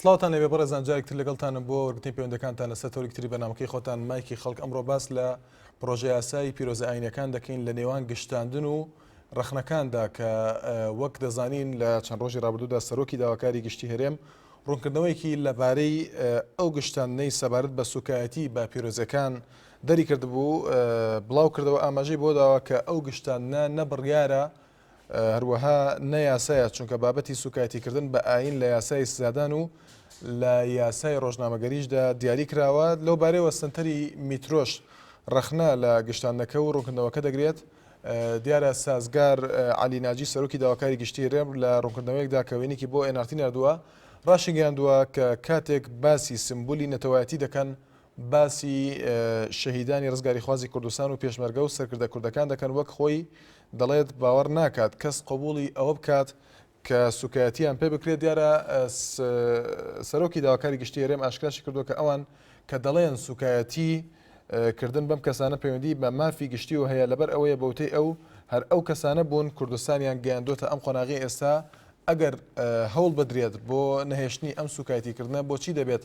سڵاوتان لێبێ بەڕێزان جارێک تر لەگەڵتانم بۆ وەرگرتنی پەیوەندەکانتان لەسەر تەوەرێکی تری بەرنامەکەی خۆتان مایکی خەڵک ئەمڕۆ باس لە پڕۆژە یاسای پیرۆزە ئاینەکان دەکەین لە نێوان گشتاندن و ڕەخنەکاندا کە وەک دەزانین لە چەند ڕۆژی ڕابردوودا سەرۆکی داواکاری گشتی هەرێم ڕوونکردنەوەیەکی لەبارەی ئەو گشتاندنەی سەبارەت بە سوکایەتی بە پیرۆزەکان دەری کردبوو بڵاو کردەوە ئاماژەی بۆ داوە کە ئەو گشتاندنە نە بڕیارە هەروەها نە یاسایە، چونکە بابەتی سوکایەتیکردن بە ئایین لە یاسای سزادان و لە یاسای ڕۆژنامەگەریشدا دیاری کراوە، لەو بارەیەوە سەنتەری میترۆش ڕەخنە لە گشتاندنەکە و ڕوونکردنەوەکە دەگرێت. دیارە سازگار عەلی ناجی سەرۆکی داواکاری گشتی هەرێم لە ڕوونکردنەوەیەکدا کە وێنەیەکی بۆ ئێن ئاڕ تی ناردووە ڕاشیگەیاندووە کە کاتێک باسی سمبولی نەتەوایەتی دەکەن باسی شەهیدانی ڕزگاریخوازی کوردستان و پێشمەرگە و سەرکردە کوردەکان دەکەن، وەک خۆی دەڵێت باوەڕ ناکات کەس قبوڵی ئەوە بکات کە سوکایەتیان پێ بکرێت، دیارە سەرۆکی داواکاری گشتی هەرێم ئاشکراشی کردووە کە ئەوان کە دەڵێن سوکایەتی کردن بەم کەسانە پەیوەندی بە مافی گشتیەوە هەیە لەبەر ئەوەیە بەوتەی ئەو هەر ئەو کەسانە بوون کوردستانیان گەیاندۆتە ئەم قۆناغی ئێستا ئەگەر هەوڵ بدرێت بۆ نەهێشتنی ئەم سوکایەتیکردنە بۆچی دەبێت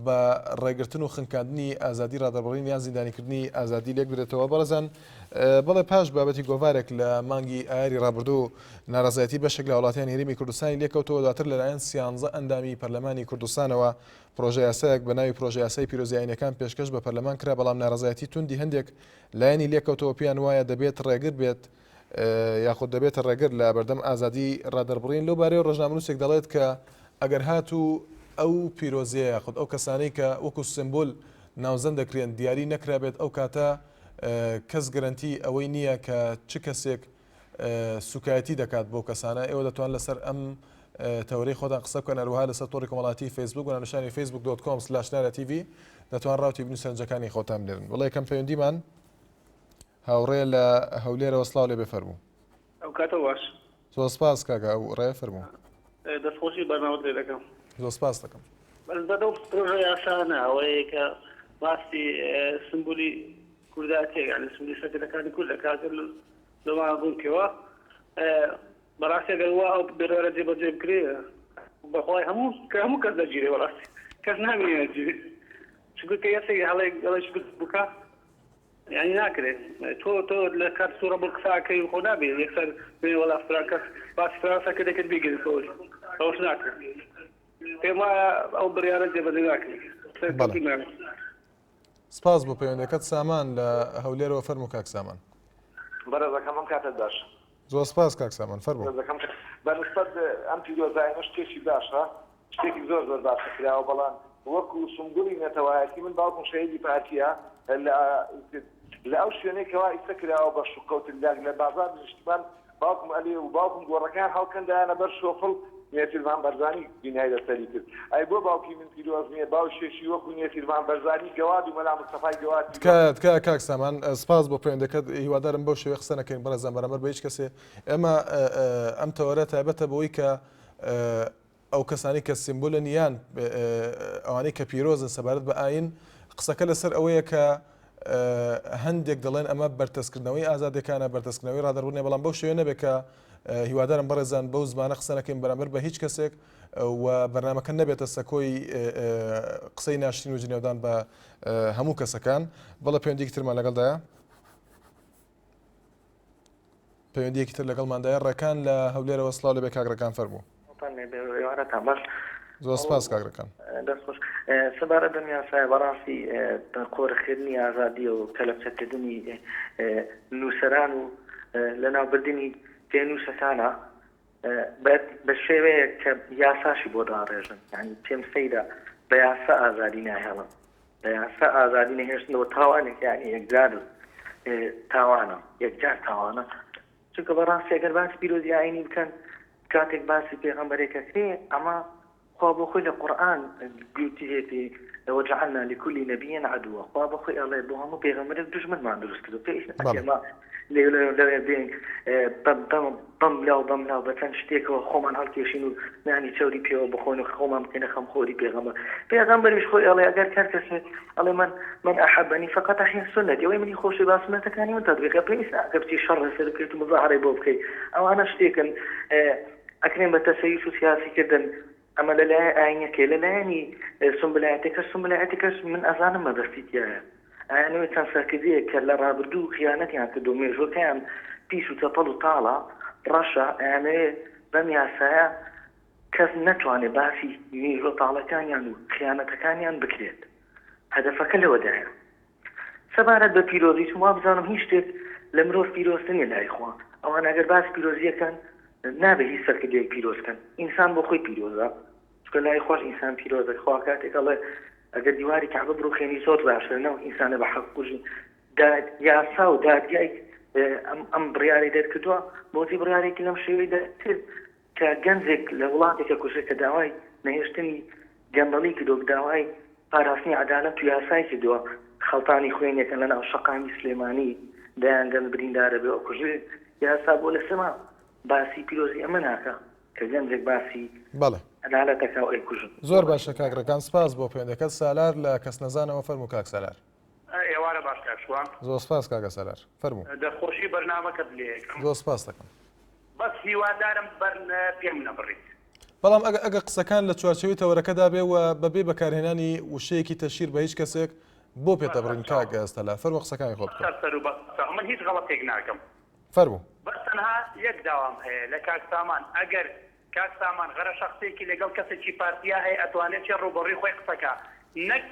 بە ڕێگرتن و خنکاندنی ئازادی ڕادەربڕین یان زیندانیکردنی ئازادی لێکبدرێتەوە. بەڕێزان بەڵێ پاش بابەتی گۆڤارێک لە مانگی ئایاری ڕابردوو ناڕەزایەتی بەشێک لە هاوڵاتیانی هەرێمی کوردستانی لێکەوتەوە دواتر لەلایەن سیانزە ئەندامی پەرلەمانی کوردستانەوە پرۆژە یاسایەک بە ناوی پرۆژە یاسای پیرۆزی ئاینەکان پێشکەش بە پەرلەمان کرا بەڵام ناڕەزایەتی توندی هەندێک لایەنی لێکەوتەوە پێیان وایە دەبێت ڕێگر بێت یاخود دەبێتە ڕێگر لە بەردەم ئازادی ڕادەربڕین لەو بارەیەوە ڕۆژنامەنووسێک دەڵێت کە ئەگەر هاتوو ئەو پیرۆزیە یاخود ئەو کەسانەی کە وەکو سمبول ناوزەند دەکرێن دیاری نەکرابێت ئەو کاتە کەس گرەنتی ئەوەی نییە کە چ کەسێک سوکایەتی دەکات بۆ کەسانە ئێوە دەتوان لەسەر ئەم تەوەرەی خۆتان قسە بکەن هەروەها لەسەر تۆڕی کۆمەڵاتی فەیسبوک بە ناونیشانی Facebook dot com slash نارە تیڤی دەتوان ڕاو تێبینی و سەرنجەکانی خۆتان بنێرن بەڵێ یەکەم پەیوەندیمان هاوڕێ لە هەولێرەوە سڵاو لێبێ فەرموو. ئەو کاتە باش. زۆر سپاس کاک هاوڕێ فەرموو. دەست خۆشی بەرنامەت لێ دەکەم. زۆر سپاس دەکەم. بەس بەدەو پرۆژە یاسانە ئەوەیە کە باسی سمبولی کوردایەتیە یانی سمبولی سەرکردەکانی کورد دەکات لەوان ڕوونکەوە بەڕاستی ئەگەر وا ئەو بڕیارە جێبەجێ بکرێ بەخوای هەموو کە هەموو کەس دەگیرێ بەڕاستی کەس نامێنێ نەگیرێ چونکە کە یەسێک هەڵەیەک هەڵەیەکی بکا یانی ناکرێ تۆ تۆ لە کات سوڕە بۆ قسە ئەکەی خۆ نابێ یەکسەر بێ وەڵا فلان کەس باسی فلان سەرکردە کرد بیگرن تۆ ئەوەش ناکرێ پێم وایە ئەو بڕیارە جێبەجێ ناکرێ بەڵێ سپاس بۆ پەیوەندەکەت سامان لە هەولێرەوە فەرموو کاک سامان. بەڕێزەکەم ئەم کاتەت باش. زۆر سپاس کاک سامان فەرموو. بەڕێزەکەم بە نسبەت ئەم پیرۆزایەمە شتێکی باشە شتێکی زۆر زۆر باشە کراوە بەڵام وەکو سومبولی نەتەوایەتی من باوکم شەهیدی پارتیە لە لە ئەو شوێنەی کەوا ئیسە کراوە بە شوقە و تللاک لە بازاڕی نیشتمان باوکم ئەلێ و باوکم گۆڕەکەیان هەڵکەندایانە بەر شۆفڵ نێچیرڤان بەرزانی بینای لەسەری کرد ئەی بۆ باوکی من پیرۆز نیە باوشێکی وەکو نێچیرڤان بەرزانی گەواد و مەلا مستەفای گەواد پیرۆز تکایە تکایە کاک سامان سپاس بۆ پەیوەندەکەت هیوادارم بەو شێوەیە قسە نەکەین بەڕێزان بەرامبەر بە هیچ کەسێ ئێمە ئەم تەوەرە تایبەتە بەوەی کە ئەو کەسانەی کە سیمبولن یان ئەوانەی کە پیرۆزن سەبارەت بە ئاین، قسەکە لەسەر ئەوەیە کە هەندێک دەڵێن ئەمە بەرتەسکردنەوەی ئازادیەکانە، بەرتەسکردنەوەی ڕادەربڕینە، بەڵام بەو شێوەیە نەبێت کە هیوادارم بەڕێزان بەو زمانە قسە نەکەین بەرامبەر بە هیچ کەسێک و بەرنامەکە نەبێتە سەکۆی قسەی ناشرین و جنێودان بە هەموو کەسەکان. بەڵێ پەیوەندیەکی ترمان لەگەڵدایە. پەیوەندیەکی تر لەگەڵماندایە ڕێکان لە هەولێرەوە سڵاو لەبێ کاک ڕێکان فەرموو. سڵاوتان لێبێ و ئێوارەتان باش. زۆر سپاس کاک ڕێکان. دەست خۆش. سەبارەت بەم یاسایە بەڕاستی قۆرخکردنی ئازادیە و کەلەپچەکردنی نووسەران و لەناوبردنی پێنووسەکانە بە شێوەیەک کە یاساشی بۆ داڕێژن یانی پێم سەیرە بە یاسا ئازادی ناهێڵن بە یاسا ئازادی نەهێشتنەوە تاوانێک یانی یەکجار تاوانە یەکجار تاوانە چونکە بەڕاستی ئەگەر باسی پیرۆزی ئاینی بکەن کاتێک باسی پێغەمبەرێکەکرێ ئەمە خوا بۆ خۆی لە قورئان گوتیەتی وجعلنا لكل نبي عدوا خوا بۆ خۆی ئەڵێ بۆ هەموو پێغەمبەرێک دوژمنمان دروست کردو پێویست ناکات ئێمە لەوێ بێین بەم لاو بەم لاو بە چەند شتێکەوە خۆمان هەڵکێشین و نانی چەوری پێوە بخۆین و خۆمان بکەینە خەمخۆری پێغەمبەر پێغەمبەریش خۆی ئەڵێ ئەگەر هەر کەسێ ئەڵێ من من ئەحەبەنی فقط ئەحیا سنەتی ئەوەی منی خۆشی با سوننەتەکانی من تەتبیق پێویست ناکە بچی شەڕ لەسەر بکەیت و مزاهەرەی بۆ بکەیت ئەوانە شتێکن ئەکرێن بە تەسەیوف و سیاسی کردن. ئەمە لە لایەن ئاینەکەی لە لایەنی سومبلایەتەکەش سومبلایەتەکەش من ئەزانم مەبەستی تیایە ئەیانەوێت چەند سەرکردەیەک کە لە ڕابردوو خیانەتیان کردو مێژوەکەیان پیس و چەپەڵ و تاڵە ڕەشە ئەیانەوێت بەم یاسایە کەس نەتوانێت باسی مێژوە تاڵەکانیان و خیانەتەکانیان بکرێت هەدەفەکە لەوەدایە. سەبارەت بە پیرۆزی چون وابزانم هیچ شتێک لە مرۆڤ پیرۆزتر نیە لای خوا ئەوان ئەگەر باسی پیرۆزیەکەن نابێ هیچ سەرکردەیەک پیرۆز کەن ئینسان بۆ خۆی پیرۆزە چونکە لای خواش ئینسان پیرۆزە خوا کاتێک ئەڵێ ئەگەر دیواری کەعبە بڕوخێنی زۆر باشترە نەوەک ئینسانە بە حەق کوژی یاسا و دادگای ئەم ئەم بڕیاری دەرکردووە بۆچی بڕیارێکی لەم شێوەی دەرکرد کە گەنجێک لە وڵاتێک ئەکوژرێت کە داوای نەهێشتنی گەندەڵی کردووە، داوای پاراستنی عەدالەت و یاسای کردووە، خەڵتانی خوێنێکن لەناو شەقامی سلێمانی دەیان گەنج بریندارە بێ ئەکوژرێت، یاسا بۆ لە سەما باسی پیرۆزی ئەمە ناکا کە گەنجێک باسی بەڵێ. عەدالەت ئەکا و ئەیکوژن. زۆر باشە کاک ڕێکان سپاس بۆ پەیوەندەکەت. سالار لە کەسنەزانەوە فەرموو کاک سالار. ئێوارە باش کاک شوان. زۆر سپاس کاکە سالار. فەرموو. دەستخۆشی بەرنامەکەت لێ ئەکەم. زۆر سپاست دەکەم. بەس هیوادارم بەر پێم نەبڕیت. بەڵام ئەگە ئەگە قسەکان لە چوارچێوەی تەوەرەکەدا بێ و بەبێ بەکارهێنانی وشەیەکی تەشهیر بە هیچ کەسێک بۆ پێت دەبڕین کاک سالار فەرموو قسەکانی خۆت بکە. سەر سەر و بەس من هیچ غەڵەتێک ناکەم. فەرموو. بەس تەنها یەک داوام هەیە لە کاک سامان ئەگەر کاک سامان غەرە شەخسیەکی لەگەڵ کەسێکی پارتیا هەیە ئەتوانێ چێ ڕووبەڕوی خۆی قسەکا نەک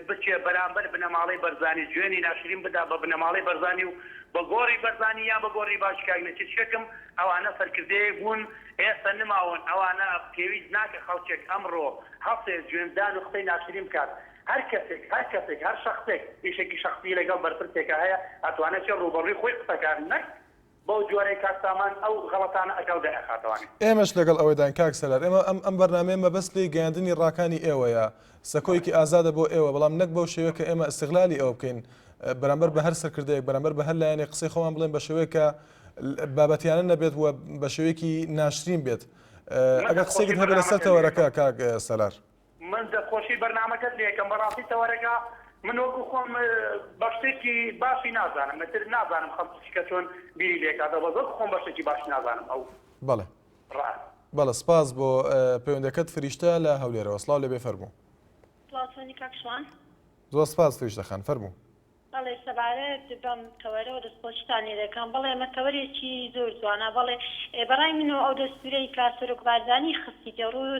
بچێ بەرامبەر بنەماڵەی بەرزانی جوێنی ناشرین بدا بە بنەماڵەی بەرزانی و بە گۆڕی بەرزانی یان بە گۆڕی باوکی کاک نەچیر شێکم ئەوانە سەرکردەیەک بوون ئێستا نماون ئەوانە پێویست ناکە خەڵکێک ئەمڕۆ هەڵسێ جوێندان و قسەی ناشرین بکات هەر کەسێک هەر کەسێک هەر شەخسێک ئیشێکی شەخسی لەگەڵ بەرپرسێکا هەیە ئەتوانێ چێ ڕووبەڕوی خۆی قسەکا نەک بەو جۆرەی کاک سامان ئەو غەڵەتانە ئەکاو دایئەخاتەوانی. ئێمەش لەگەڵ ئەوەداین کاک سەلار ئێمە ئەم ئەم بەرنامەیە مەبەست لێی گەیاندنی ڕاکانی ئێوەیە سەکۆیەکی ئازادە بۆ ئێوە بەڵام نەک بەو شێوەیە کە ئێمە ئیستغلالی ئەوە بکەین بەرامبەر بە هەر سەرکردەیەک بەرامبەر بە هەر لایەنێک قسەی خۆمان بڵێن بە شێوەیەک کە بابەتیانە نەبێت و بە شێوەیەکی ناشرین بێت من ئەگەر دەستخۆشی قسەیەکت هەبێت لەسەر بەرنامەکەت لێ تەوەرەکە ئەکەم. کاک سەلار. من دەستخۆشی بەرنامەکەت لێ ئەکەم بەڕاستی تەوەرەکە من وەکو خۆم بە شتێکی باشی نازانم ئیتر نازانم خەڵکی دیکە چۆن بیری لێ کاتەوە بەس وەکو خۆم بە شتێکی باشی نازانم ئەو بەڵێ ڕا. بەڵێ سپاس بۆ پەیوەندەکەت فریشتە لە هەولێرەوە سڵاو لێبێ فەرموو. سڵاو چۆنی کاک شوان؟ زۆر سپاس فریشتە خان فەرموو. بەڵێ سەبارەت بەم تەوەرەوە دەستخۆشیتان لێ دەکەم بەڵێ ئەمە تەوەرێکی زۆر جوانە بەڵێ بەڕای من و ئەو دەستورەی کە سەرۆک بارزانی خستیتە ڕوو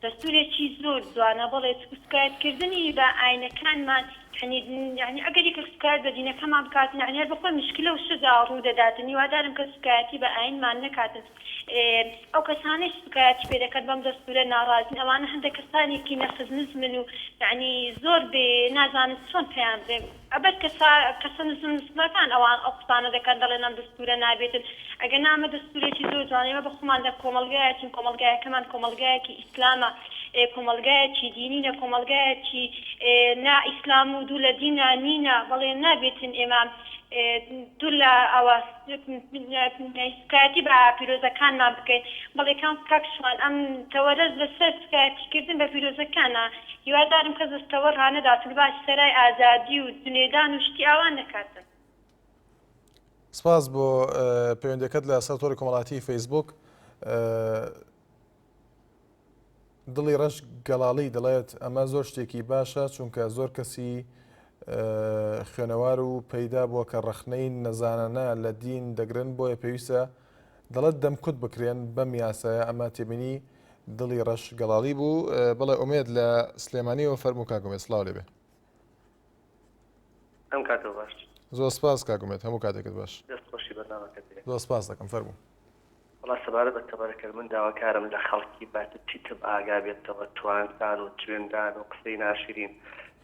دەستورێکی زۆر جوانە بەڵێ چونکە سوکایەت کردنی بە ئاینەکانمان یعنی یعنی ئەگەر یەکێک سوکایەت بە دینەکەمان بکاتن یعنی هەر بەخۆی مشکلە و شت ڕوو دەداتن هیوادارم کە سوکایەتی بە ئاینمان نەکاتن ئەو کەسانەی سوکایەتی پێ دەکەن بەم دەستورە ناڕازین ئەوانە هەندێک کەسانێکی نەفس نزمن و یەعنی زۆر بێ نازانم چۆن پێیان بڵێم ئەبەر کەسە کەسە نزم نزمەکان ئەوان ئەو قسانە دەکەن دەڵێن ئەم دەستورە نابێتن ئەگەر نا ئەمە دەستورێکی زۆر جوانە ئێمە بە خۆمان لە کۆمەڵگایەکین کۆمەڵگایەکەمان کۆمەڵگایەکی ئیسلامە کۆمەڵگایەکی دینینە کۆمەڵگایەکی نا ئیسلام و دوو لە دینە نینە بەڵێ نابێتن ئێمە دوور لە ئەوە سوکایەتی بە پیرۆزەکانمان بکەین بەڵێ کاک شوان ئەم تەوەرەش لەسەر سوکایەتی کردن بە پیرۆزەکانە هیوادارم کەس دەست تەوەر ڕانەدات و باسی سەرای ئازادی و جنێدان و شتی ئاوا نەکاتن. سپاس بۆ پەیوەندەکەت لە سەر تۆڕی کۆمەڵاتی فەیسبوک. دڵی ڕەش گەڵاڵی دەڵێت ئەمە زۆر شتێکی باشە چونکە زۆر کەسی خوێنەوار و پەیدا بووە کە ڕەخنەی نەزانانە لە دین دەگرن بۆیە پێویستە دەڵێت دەمکوت بکرێن بەم یاسایە ئەمە تێبینی دڵی ڕەش گەڵاڵی بوو بەڵێ ئومێد لە سلێمانیەوە فەرموو کاک ئومێد سڵاو لێبێ. ئەم کاتەوە باش. زۆر سپاس کاک ئومێد هەموو کاتێکت باش. دەست خۆشی بەرنامەکەت بێ. زۆر سپاس دەکەم فەرموو. وەڵا سەبارەت بە تەوەرەکەت من داواکارم لە خەڵکی با چیتر ئاگا بێتەوە توانجدان و جوێندان و قسەی ناشرین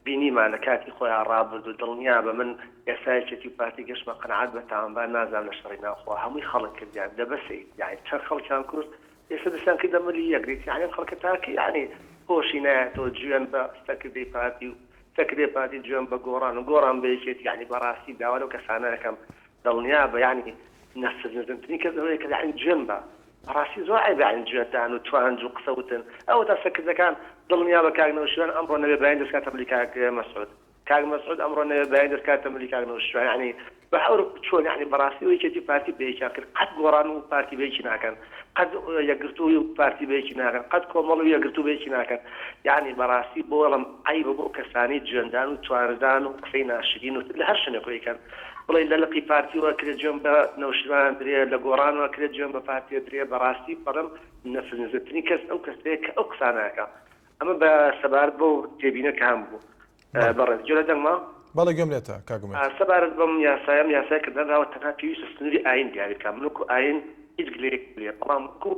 بینیمان لە کاتی خۆیا ڕابردوو دڵنیابە من ئێستا یەکێتی و پارتی گەشتمە قەناعەت بە تاوانبار نازانم لە شەڕی ناوخۆ هەمووی خەڵک کردیان دە بەسە ئیدی یانی چەند خەڵکیان کوشت ئێستا دەستیان کردە ملی یەک دیت یانی ئەم خەڵکە تاکە یانی هۆشی نایەتەوە جوێن بە سەرکردەی پارتی و سەرکردەی پارتی جوێن بە گۆڕان و گۆڕان بە یەکێتی یانی بەڕاستی داوا لەو کەسانە ئەکەم دڵنیا بە یانی نەفس نزمترین کەس ئەوەیە کە یانی جوێن بە بەڕاستی زۆر عەیبە یانی جوێن دان و توانج و قسە وتن ئەوەتا سەرکردەکان دڵنیا بە کاک نەوشیروان ئەمڕۆ نەبێ بەیانی دەستکاتە ملی کاک مەسعود. کاک مەسعود ئەمڕۆ نەوێ بەیانی دەست کاتە ملی کاک نەوشیروان یانی بە هەور چۆن یانی بەڕاستی و یەکێتی پارتی بەیەکیان کرد قەت گۆڕان و پارتی بەیەکی ناکەن قەت یەکگرتووی و پارتی بەیەکی ناکەن قەت کۆمەڵ و یەکگرتوو بەیەکی ناکەن یانی بەڕاستی بۆڵم عەیبە بۆ کەسانی جوێندان و توانجدان و قسەی ناشرین و لە هەر شوێنێک خۆی کەن بڵێ لە لقی پارتیوە کرێ جوێن بە نەوشیروان درێ لە گۆڕانەوە کرێ جوێن بە پارتیە درێ بەڕاستی بەڵم نەفس نزمترین کەس ئەو کەسەیە کە ئەو قسانە ئەکا ئەمە بە سەبارەت بەو تێبینە کە هەم بوو. بەڕێز گوێ لە دەنگمە؟ بەڵێ گوێم لێتە کاک ئومێد. سەبارەت بەم یاسایە، ئەم یاسایە کە دانراوە تەنها پێویستە سنووری ئایین دیاری بکات، من وەکو ئایین هیچ گلەیەکم نییە، بەڵام وەکو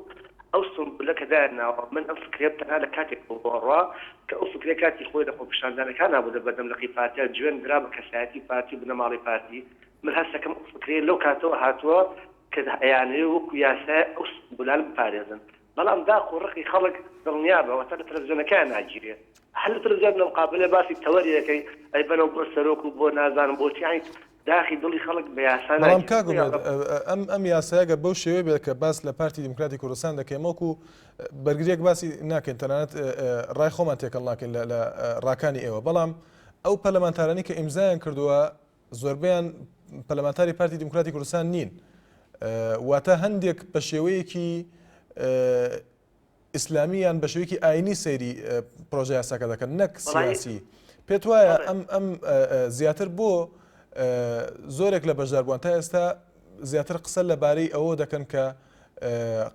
ئەو سونبولە کە دایانناوە من ئەم فکرەیەم تەنها لە کاتێک بۆ ئەڕوا کە ئەو فکرەیە کاتی خۆی لە خۆپیشاندانەکانا بوو لە بەردەم لقی پارتیا جوێن درا بە کەسایەتی پارتی و بنەماڵەی پارتی، من هەست دەکەم ئەو فکرەیە لەو کاتەوە هاتووە کە ئەیانەوێ وەکو یاسایە ئەو سونبولانە بپارێزن. بەڵام داخ و ڕقی خەڵک دڵنیابە وەتا لە تەلەفزیۆنەکەیان ناگیرێ هەر لە تەلەفزیۆن لە مقابلە باسی تەوەرێکەی ئەیبەنەوە بۆ سەرۆک و بۆ نازانم بۆ چی یانی داخی دڵی خەڵک بە یاسا بەڵام ناگیرێ کاک بۆیە ئومێد ئەم ئەم یاسایە گەر بەو شێوەیە بێت کە باس لە پارتی دیموکراتی کوردستان دەکەین وەکو بەرگریەک باسی ناکەین تەنانەت ڕای خۆمان تێکەڵ ناکەین لە لە ڕاکانی ئێوە بەڵام ئەو پەرلەمانتارانی کە ئیمزایان کردووە زۆربەیان پەرلەمانتاری پارتی دیموکراتی کوردستان نین واتە هەندێک بە شێوەیەکی ئیسلامی یان بە شێوەیەکی ئاینی سەیری پرۆژە یاساکە دەکەن نەک سیاسی پێت وایە ئەم ئەم زیاتر بۆ زۆرێک لە بەشداربووان تا ئێستا زیاتر قسە لەبارەی ئەوە دەکەن کە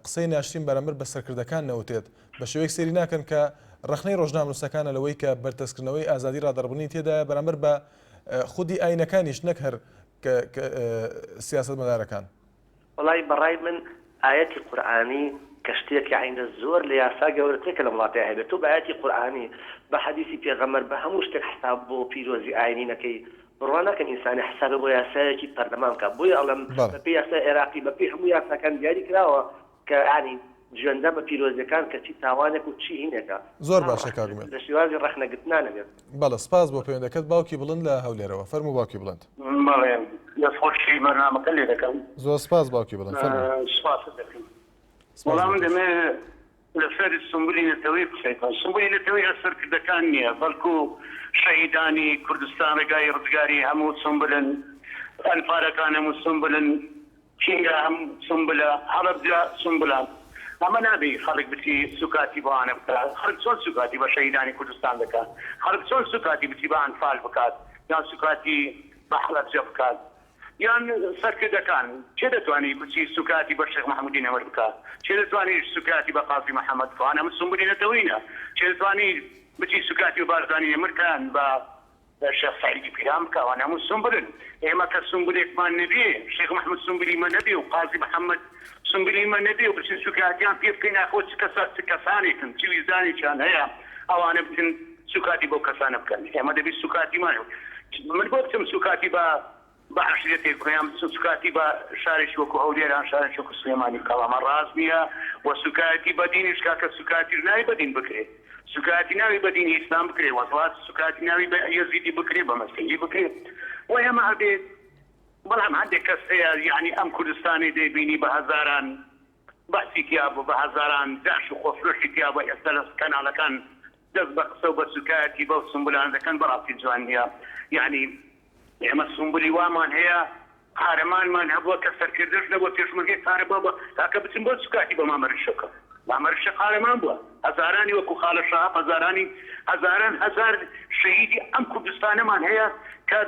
قسەی ناشرین بەرامبەر بە سەرکردەکان نەوتێت بە شێوەیەک سەیری ناکەن کە ڕەخنەی ڕۆژنامەنووسەکانە لەوەی کە بەرتەسکردنەوەی ئازادی ڕادەڕبڕینی تێدایە بەرامبەر بە خودی ئاینەکانیش نەک هەر سیاسەتمەدارەکان. وەڵایی بەڕای من ئایەتی قورئانی کە شتێک یەعنی لە زۆر لە یاسا گەورەترە کە لەم وڵاتەیا هەبێت تۆ بە ئایەتی قورئانی بە حەدیسی پێغەمبەر بە هەموو شتێک حساب بۆ پیرۆزی ئاینی نەکەی بڕوا ناکەم ئینسانێ حسابێ بۆ یاسایەکی پەرلەمان بکا بۆیە ئەڵێم بەپێی یاسای عێراقی بەپێی هەموو یاساکان دیاری کراوە کە یانی جوێندان بە پیرۆزیەکان کە چی تاوانێک و چی هینێکە. زۆر باشە کاک ئومێد. لە شێوازی ڕەخنە گرتنا نەبێت. بەڵێ سپاس بۆ پەیوەندەکەت باوکی بڵند لە هەولێرەوە فەرموو باوکی بڵند. بەڵێ دەست خۆشی بەرنامەکە لێ دەکەم. زۆر سپاس باوکی بڵند فەرموو. سپاست دەکەم. وەڵا من دەمەوێ لەسەر سمبولی نەتەوەیی قسەی بکەم. سمبولی نەتەوەیی هەر سەرکردەکان نییە بەڵکو شەهیدانی کوردستان ڕێگای ڕزگاری هەموو سمبولن، ئەنفالەکان هەموو سمبولن، کینگە هەم سومبلە هەڵەبجە سومبلە ئەمە نابی خەڵک بچی سوکاتی بەوانە بکا خەڵک چۆن سوکاتی بە شەهیدانی کوردستان دەکا خەڵک چۆن سوکاتی بچی بە ئەنفال بکات یان سوکاتی بە هەڵەبجە بکات یان سەرکردەکان کێ دەتوانی بچی سوکاتی بە شێخ مەحمودی نەمر بکا کێ دەتوانی سوکاتی بە قازی محەمەد بکا ئەوانە هەموو سومبلی نەتەوەیینە کێ دەتوانی بچی سوکاتی بە بارزانی نەمر کان بە شێخ سەعیدی پیران بکە ئەوانە هەموو سومبلن ئێمە کە سومبلێکمان نەبێ شێخ مەحمود سومبلی مە نەبێ و قازی محەمەد سومبلی مە نەبێ و بچین سوکایەتیان پێ بکەین ئاخۆ چ کەسە چ کەسانێکن چ ویژدانێکیان هەیە ئەوانە بچن سوکاتی بەو کەسانە بکەن ئێمە دەبی سوکاتیمان من بۆ بچم سوکاتی بە بە عەشیرەتێک بکەن یان بچن سوکایەتی بە شارێکی وەکو هەولێر یان شارێکی وەکو سلێمانی بکەن ئەمە ڕاست نییە و سوکایەتی بە دینیش کاکە سوکایەتیش ناوی بە دین بکرێ سوکایەتی ناوی بە دینی ئیسلام بکرێ وەڵات سوکایەتی ناوی بە یەزیدی بکرێ بە مەسیحی بکرێ و ئێمە ئەبێ بەڵام هەندێک کەس هەیە یعنی ئەم کوردستانی دەیبینی بە هەزاران بەعسی تیا بوو بە هەزاران جاش و خۆفرۆشی تیا بوو ئێستا لە کەناڵەکان دەست بە قسە و بە سوکایەتی بەو سومبولانە دەکەن بەڕاستی جوان نییە یعنی ئێمە سومبولی وامان هەیە قارەمانمان هەبووە کە سەرکردەش نەبووە پێشمەرگەی پارە بووە بە کاکە بچن بۆ سوکاتی بە مامە ریشە بکەن مامە ریشە قارەمان بووە هەزارانی وەکو خالە شەهاب هەزارانی هەزاران هەزار شەهیدی ئەم کوردستانەمان هەیە کە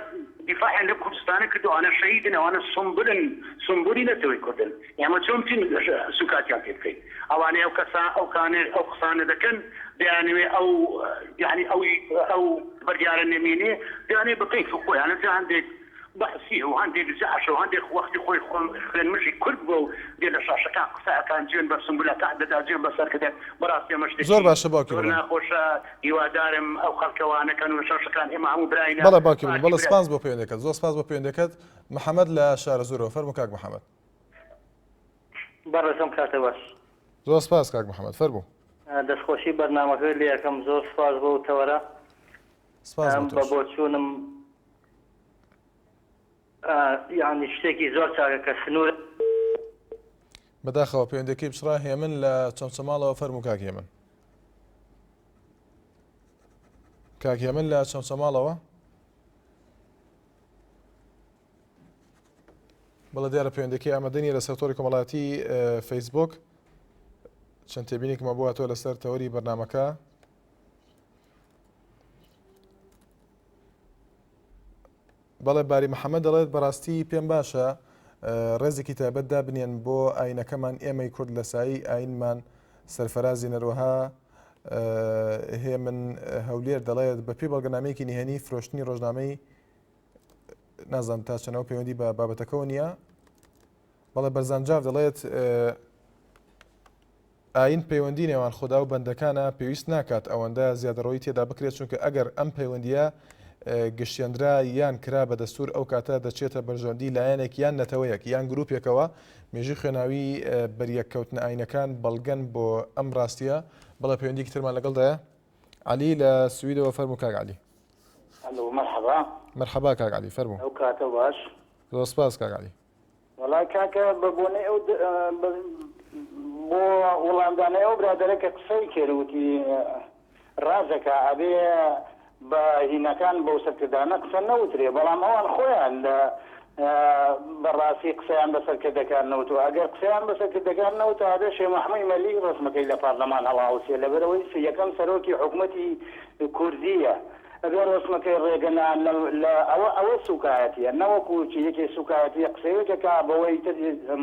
دیفاعیان لەم کوردستانە کردووە ئەوانە شەهیدن ئەوانە سومبولن سومبولی نەتەوەی کوردن ئێمە چۆن بچین سوکاتیان پێ بکەین ئەوانەی ئەو کەسە ئەو کانە ئەو قسانە دەکەن دەیانەوێ ئەو یانی ئەو ئەو بڕیارە نەمێنێ دەیانەوێ بە کەیفی خۆیان جا هەندێک بەعسیه و هەندێک جاشە و هەندێک وەختی خۆی خۆم خوێنمژی کورد بووە و دێ لە شاشەکان قسە ئەکان جوێن بە سومبولەکان دەدا جوێن بە سەرکردە بەڕاستی ئەمە شتێکی زۆر باشە باوکی زۆر بڵند. ناخۆشە هیوادارم ئەو خەڵکە وا نەکەن و لە شاشەکان ئێمە هەموو براینە بەڵێ باوکی بڵند پارتی بەڵێ برای. سپاس بۆ پەیوەندەکەت زۆر سپاس بۆ پەیوەندەکەت محەمەد لە شارەزوورەوە فەرموو کاک محەمەد. بەڕێزم کاتە باش. زۆر سپاس کاک محەمەد فەرموو. دەستخۆشی بەرنامەکەت لێ ئەکەم زۆر سپاس بۆ تەوەرە. سپاس بۆ بە تۆش. بۆچوونم یانی شتێکی زۆر چاکە کە سنوور. بەداخەوە پەیوەندەکەی بچڕا هێمن لە چەمچەماڵەوە فەرموو کاک هێمن. کاک هێمن لە چەمچەماڵەوە. بەڵێ دیارە پەیوەندەکەی ئامادە نییە لەسەر تۆڕی کۆمەڵایەتی فەیسبوک چەند تێبینێکمان بۆ هاتووە لەسەر تەوەری بەرنامەکە. بەڵێ باری محەممەد دەڵێت بەڕاستی پێم باشە ڕێزێکی تایبەت دابنێن بۆ ئاینەکەمان ئێمەی کورد لە سایی ئاینمان سەرفەرازی نەروەها هێمن هەولێر دەڵێت بە پێی بەڵگەنامەیەکی نهێنی فرۆشتنی ڕۆژنامەی نازانم تا چەنەوە پەیوەندی بە بابەتەکەەوە نییە بەڵێ بەرزان جاف دەڵێت ئاین پەیوەندی نێوان خودا و بەندەکانە، پێویست ناکات ئەوەندە زیادەڕۆیی تێدا بکرێت، چونکە ئەگەر ئەم پەیوەندییە گشتێندرا یان کرا بە دەستوور ئەو کاتە دەچێتە بەرژەوەندی لایەنێک یان نەتەوەیەک یان گروپێکەوە، مێژووی خوێناوی بەریەککەوتنە ئاینەکان بەڵگەن بۆ ئەم ڕاستییە. بەڵێ پەیوەندیەکی ترمان لەگەڵدایە. عەلی لە سویدەوە فەرموو کاک عەلی. ئەلۆ مەرحەبا. مەرحەبا کاک عەلی فەرموو. ئەو کاتە باش. زۆر سپاس کاک عەلی. وەڵا کاکە بە بۆنەی ئەو بۆ وڵامدانەوەی ئەو برادەرە کە قسەی کرد وتی ڕازەکە ئەبێ بە هینەکان بەو سەرکردانە قسە نەوترێ بەڵام ئەوان خۆیان لە بەڕاستی قسەیان بە سەرکردەکان نەوتوە ئەگەر قسەیان بە سەرکردەکان نەوتە ئەبێ شێ مەحموی مەلیک ڕەسمەکەی لە پارلەمان هەڵاوسێ لەبەرئەوەی یەکەم سەرۆکی حکومەتی کوردیە ئەبێ ڕەسمەکەی ڕێگە نا لە ئەوە ئەوە سوکایەتیە نەوەکو چی یەکێ سوکایەتیە قسەیەک ئەکا بەوەی تر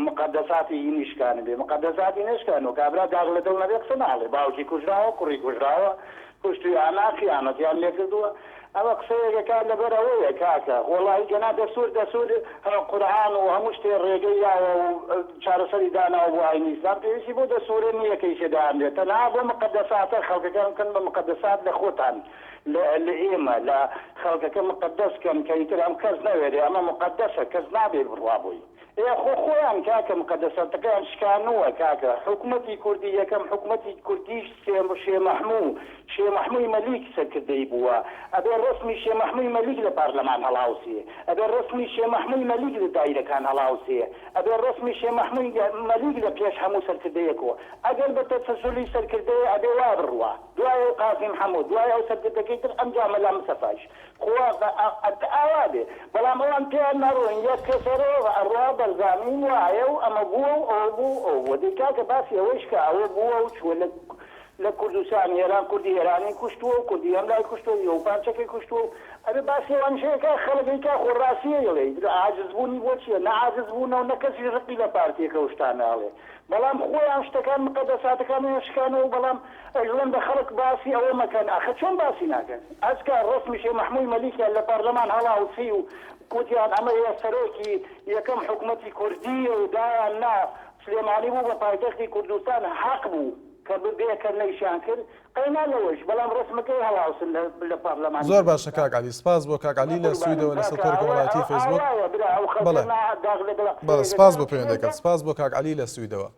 مقەدەساتی هینی شکانبێ مقەدەساتی نەشکانوە کابرا داغ لە دڵ نەبێ قسە ناڵێ باوکی کوژراوە کوڕی کوژراوە کوشتویانە خیانەتیان لێکردوە ئەوە قسەیەک ئەکا لەبەر ئەوەیە کاکە وەڵاهی گەنا دەستور دەستور قورئان و هەموو شتێ ڕێگەی یاوە و چارەسەری داناوە بۆ ئاینی ئیسلام پێویستی بۆ دەستورە نیە کە ئیشێ دانرێ تەنها بۆ مقەدەساتە خەڵکەکان بکەن بە مقەدەسات لە خۆتان لە لە ئێمە لە خەڵکەکە مقەدەس کەن کە ئیتر ئەم کەس نەوێرێ ئەمە مقەدەسە کەس نابێ بڕوا بۆی ئێ خۆ خۆیان کاکە مقەدەساتەکەیان شکانووە کاکە حکومەتی کوردی یەکەم حکومەتی کوردیش سێ شێ مەحموو شێ مەحمووی مەلیک سەرکردەی بووە ئەبێ ڕەسمی شێ مەحمووی مەلیک لە پارلەمان هەڵاوسێ ئەبێ ڕەسمی شێ مەحمووی مەلیک لە دایرەکان هەڵاوسێ ئەبێ ڕەسمی شێ مەحمووی مەلیک لە پێش هەموو سەرکردەیەکۆ ئەگەر بە تەسەسولی سەرکردەیە ئەبێ وا بڕوا دوای ئەو قازی محەموود دوای ئەو سەرکردەکەی تر ئەمجا مەلا مستەفایش خوا ئاوا بێ بەڵام ئەوان پێیان ناڕۆن یەک کەسەرۆ ئەڕوا بەرزانی وایە و ئەمە بووە و ئەوە بوو و ئەوە بووە دەی کاکە باسی ئەوەیش کە ئەوە بووە و چووە لە لە کوردستان ئێران کوردی ئێرانی کوشتووە و کوردی ئەم لای کوشتووە و یەو پارچەکەی کوشتووە و ئەبێ باسی ئەوانیش هەیە کاک خەڵک ئەی کا خۆ ڕاستیە ئەیڵێ ئیتر عاجز بوونی بۆ چیە نە عاجز بوونە و نە کەسیش ڕقی لە پارتیەکە و شتانە ئەڵێ بەڵام خۆیان شتەکان مقەدەساتەکانیان شکانەوە و بەڵام ئەیڵێن بە خەڵک باسی ئەوە مەکەن ئاخر چۆن باسی ناکەن ئەزکا ڕەسمی شێ مەحموی مەلیکیان لە پەرلەمان هەڵاوسی و کوتیان ئەمە یە سەرۆکی یەکەم حکومەتی کوردیە و دایان نا سلێمانی بوو بە پایتەختی کوردستان حەق بوو کە ببێ کە نەیشیان کرد قەینا لەوەیش بەڵام ڕەسمەکەی هەڵاوسن لە لە پەرلەمانی زۆر باشە کاک عەلی سپاس بۆ کاک عەلی لە بەقوربانم سویدەوە لەسەر کاکە تۆڕی ئەوە کۆمەڵایەتی ئەوە فەیسبووک ئاوایە برا ئەو خەڵکە بەڵێ نا داغ لە دڵە بەڵێ قسەیەک سپاس ئەکا بۆ پەیوەندەکەت قسەیەکە سپاس بۆ کاک عەلی لە سویدەوە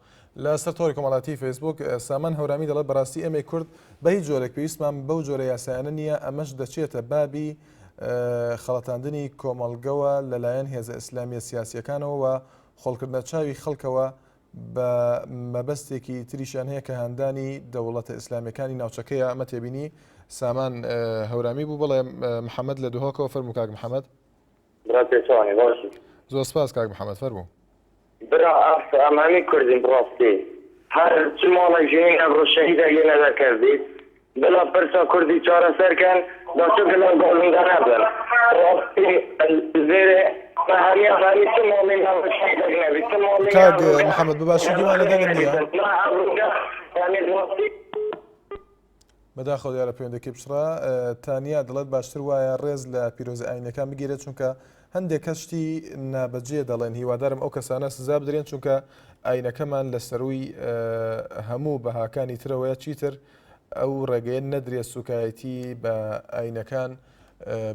لەسەر تۆڕی کۆمەڵایەتی فەیسبووک سامان هەورامی دەڵێت بەڕاستی ئێمەی کورد بە هیچ جۆرێک پێویستمان بەو جۆرە یاسایانە نییە ئەمەش دەچێتە بابی خەڵەتاندنی کۆمەڵگەوە لەلایەن هێزە ئیسلامیە سیاسیەکانەوە و خۆڵکردنە چاوی خەڵکەوە بە مەبەستێکی تریشیان هەیە کە هاندانی دەوڵەتە ئیسلامیەکانی ناوچەکەیە ئەمە تێبینی سامان هەورامی بوو بەڵێ محەممەد لە دهۆکەوە فەرموو کاک محەممەد. برا پێچەوانی باشی. زۆر سپاس کاک محەممەد فەرموو. برا ئەف ئەم هەمی کوردین بڕاستی هەر چ ماڵێک ژینین ئەڤڕۆ شەهیدەک لێ نەدەرکەڤیت بلا پرسا کوردی چارەسەر کەن دا چ گلان گازندە نەبن ڕاستی زێرێ مە هەمیان هەمی چ ماڵین ئەڤڕۆ شەهیدەک نەبیت چ ماڵین کاک ئەڤڕۆ محەممەد بەباشی گوێمان لە دەنگت نییە. مە ئەڤڕۆکە یانی ڕاستی. بەداخەوە دیارە پەیوەندەکەی پچڕا. تانیا دەڵێت باشتر وایە ڕێز لە پیرۆزە ئاینیەکان بگیرێت چونکە هەندێک کەس شتی نابەجێ دەڵێن هیوادارم ئەو کەسانە سزا بدرێن چونکە ئاینەکەمان لە سەرووی هەموو بەهاکانی ترەوەیە چیتر ئەو ڕێگەیە نەدرێت سوکایەتی بە ئاینەکان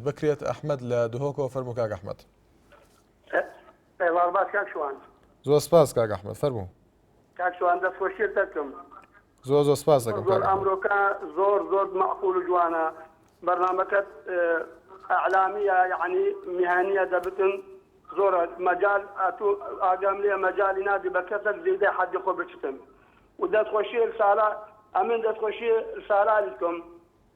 بکرێت ئەحمد لە دهۆکەوە فەرموو کاک ئەحمد. ئێوار باش کاک شوان. زۆر سپاس کاک ئەحمد فەرموو. کاک شوان دەست خۆشیت دەکەم. زۆر زۆر سپاس دەکەم زۆر ئەمرۆکە زۆر زۆر مەعقول و جوانە بەرنامەکەت ئەعلامیە یعنی میهانیە دەبتن زۆر مەجال ئەتو ئاگام لێ مەجالی نادی بە کەسەک زیدە حەدی خۆ بچتن و دەست خۆشی سالا ئەمن دەست خۆشی سالالی دکەم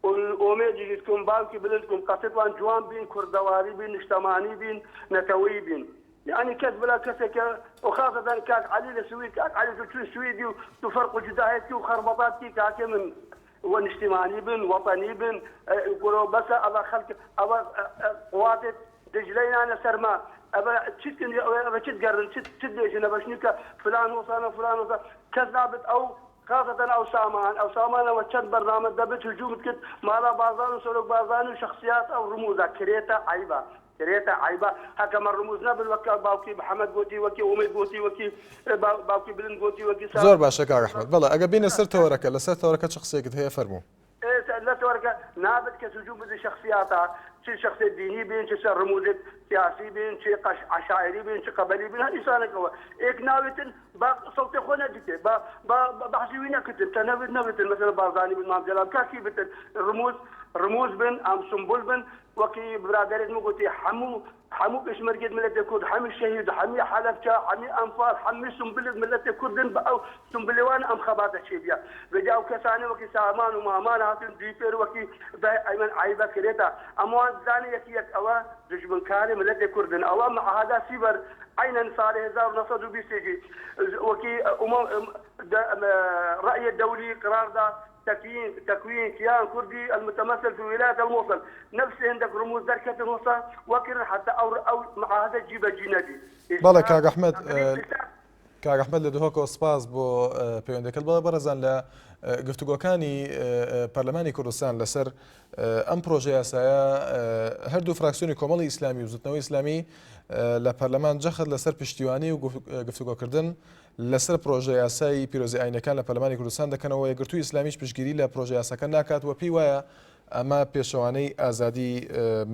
و ئۆمێدیشی دکەم باوکی بلند کم قەسێتوان جوان بین کوردەواری بین نیشتەمانی بین نەتەوەیی بین. یەعنی کەس بلا کەسێکە و خاسەتەن کاک عەلی لە سوید کاک عەلی تو چون سویدی و تو فەرق و جودایەتی و خەربەتات کی کاکێ من و نیشتیمانی بن وەتەنی بن گورۆ بەسە ئەڤە خەلک ئەڤە قواتێت دجلەی نانە سەرما ئەڤە چت ئەڤە چت گەرن چت چت بێژن ئەڤە شنوکە فلان وسانە فلان وسان کەس نابت ئەو خاسەتەن ئەو سامان ئەو سامانەوە چەند بەرنامە دەبت هجومت کرد مالا بارزان و سەرۆک بارزانی و شخصیات ئەو ڕموزە کرێتە عەیبە کرێتە عەیبە هەکە مە ڕموز نەبن وەک باوکی محمد گۆتی وەکی ئومید گۆتی وەکی باوکی بلند گۆتی وەکی سا زۆر باشە کاک ئەحمەد بەڵێ ئەگەر بینە سەر تەوەرەکە لەسەر تەوەرەکە چ قسەیەکت هەیە فەرموو. لە تەوەرەکە نابت کەس هجوم بدە شخصیاتە چ شخصیت دینی بین چ سەر ڕموزت سیاسی بین چ قەش عەشایری بین چ قەبەلی بین هەر ئینسانێکەوە ئێک ناوێتن با سەوتێ خۆ نەدیتێ با با بەحسی وی نەکردن تەنەوت نەوتن مەسەلەن بارزانی بن مام جەلال کاکی بتن ڕموز ڕموز بن ئەم سمبول بن وەکی برادەرێت من گوتی حەموو حەموو پێشمەرگێت ملەتێ کورد حەمی شەهید حەمی حەلەبچە حەمی ئەنفال حەمی سمبلت ملەتێ کوردن بە ئەو سمبلێوان ئەم خەباتە چێ بیە بێجا ئەو کەسانە وەکی سامان و مامان هاتن دوی پێر وەکی دای ئەیمەن عەیبە کرێتە ئەموان زانێ یەکی یەک ئەوە دژمنکارێ ملەتێ کوردن ئەوە معاهدە سیڤەر عەینەن سالێ 1920 ێکی وەکی ئومە رأي الدولي قرار دا تكوين تكوين كيان كردي المتمثل في ولاية الموصل نفس هندك رموز دەرکەتن وسا وەکرن حتى ئەو ئەو معاهدە جیبەجی نەبی بەڵێ کاک ئەحمەد کاک ئەحمەد لە دهۆکەوە سپاس بۆ پەیوەندەکەت بەڵێ بەڕێزان لە گفتوگۆکانی پەرلەمانی کوردستان لەسەر ئەم پرۆژە یاسایە هەردوو فراکسیۆنی کۆمەڵی ئیسلامی و بزوتنەوەی ئیسلامی لە پەرلەمان جەخت لەسەر پشتیوانی و گفتوگۆکردن لەسەر پرۆژە یاسای پیرۆزی ئاینەکان لە پەرلەمانی کوردستان دەکەنەوە، یەکگرتووی ئیسلامیش پشتگیری لە پرۆژە یاساکە ناکات و پێی وایە ئەمە پێچەوانەی ئازادی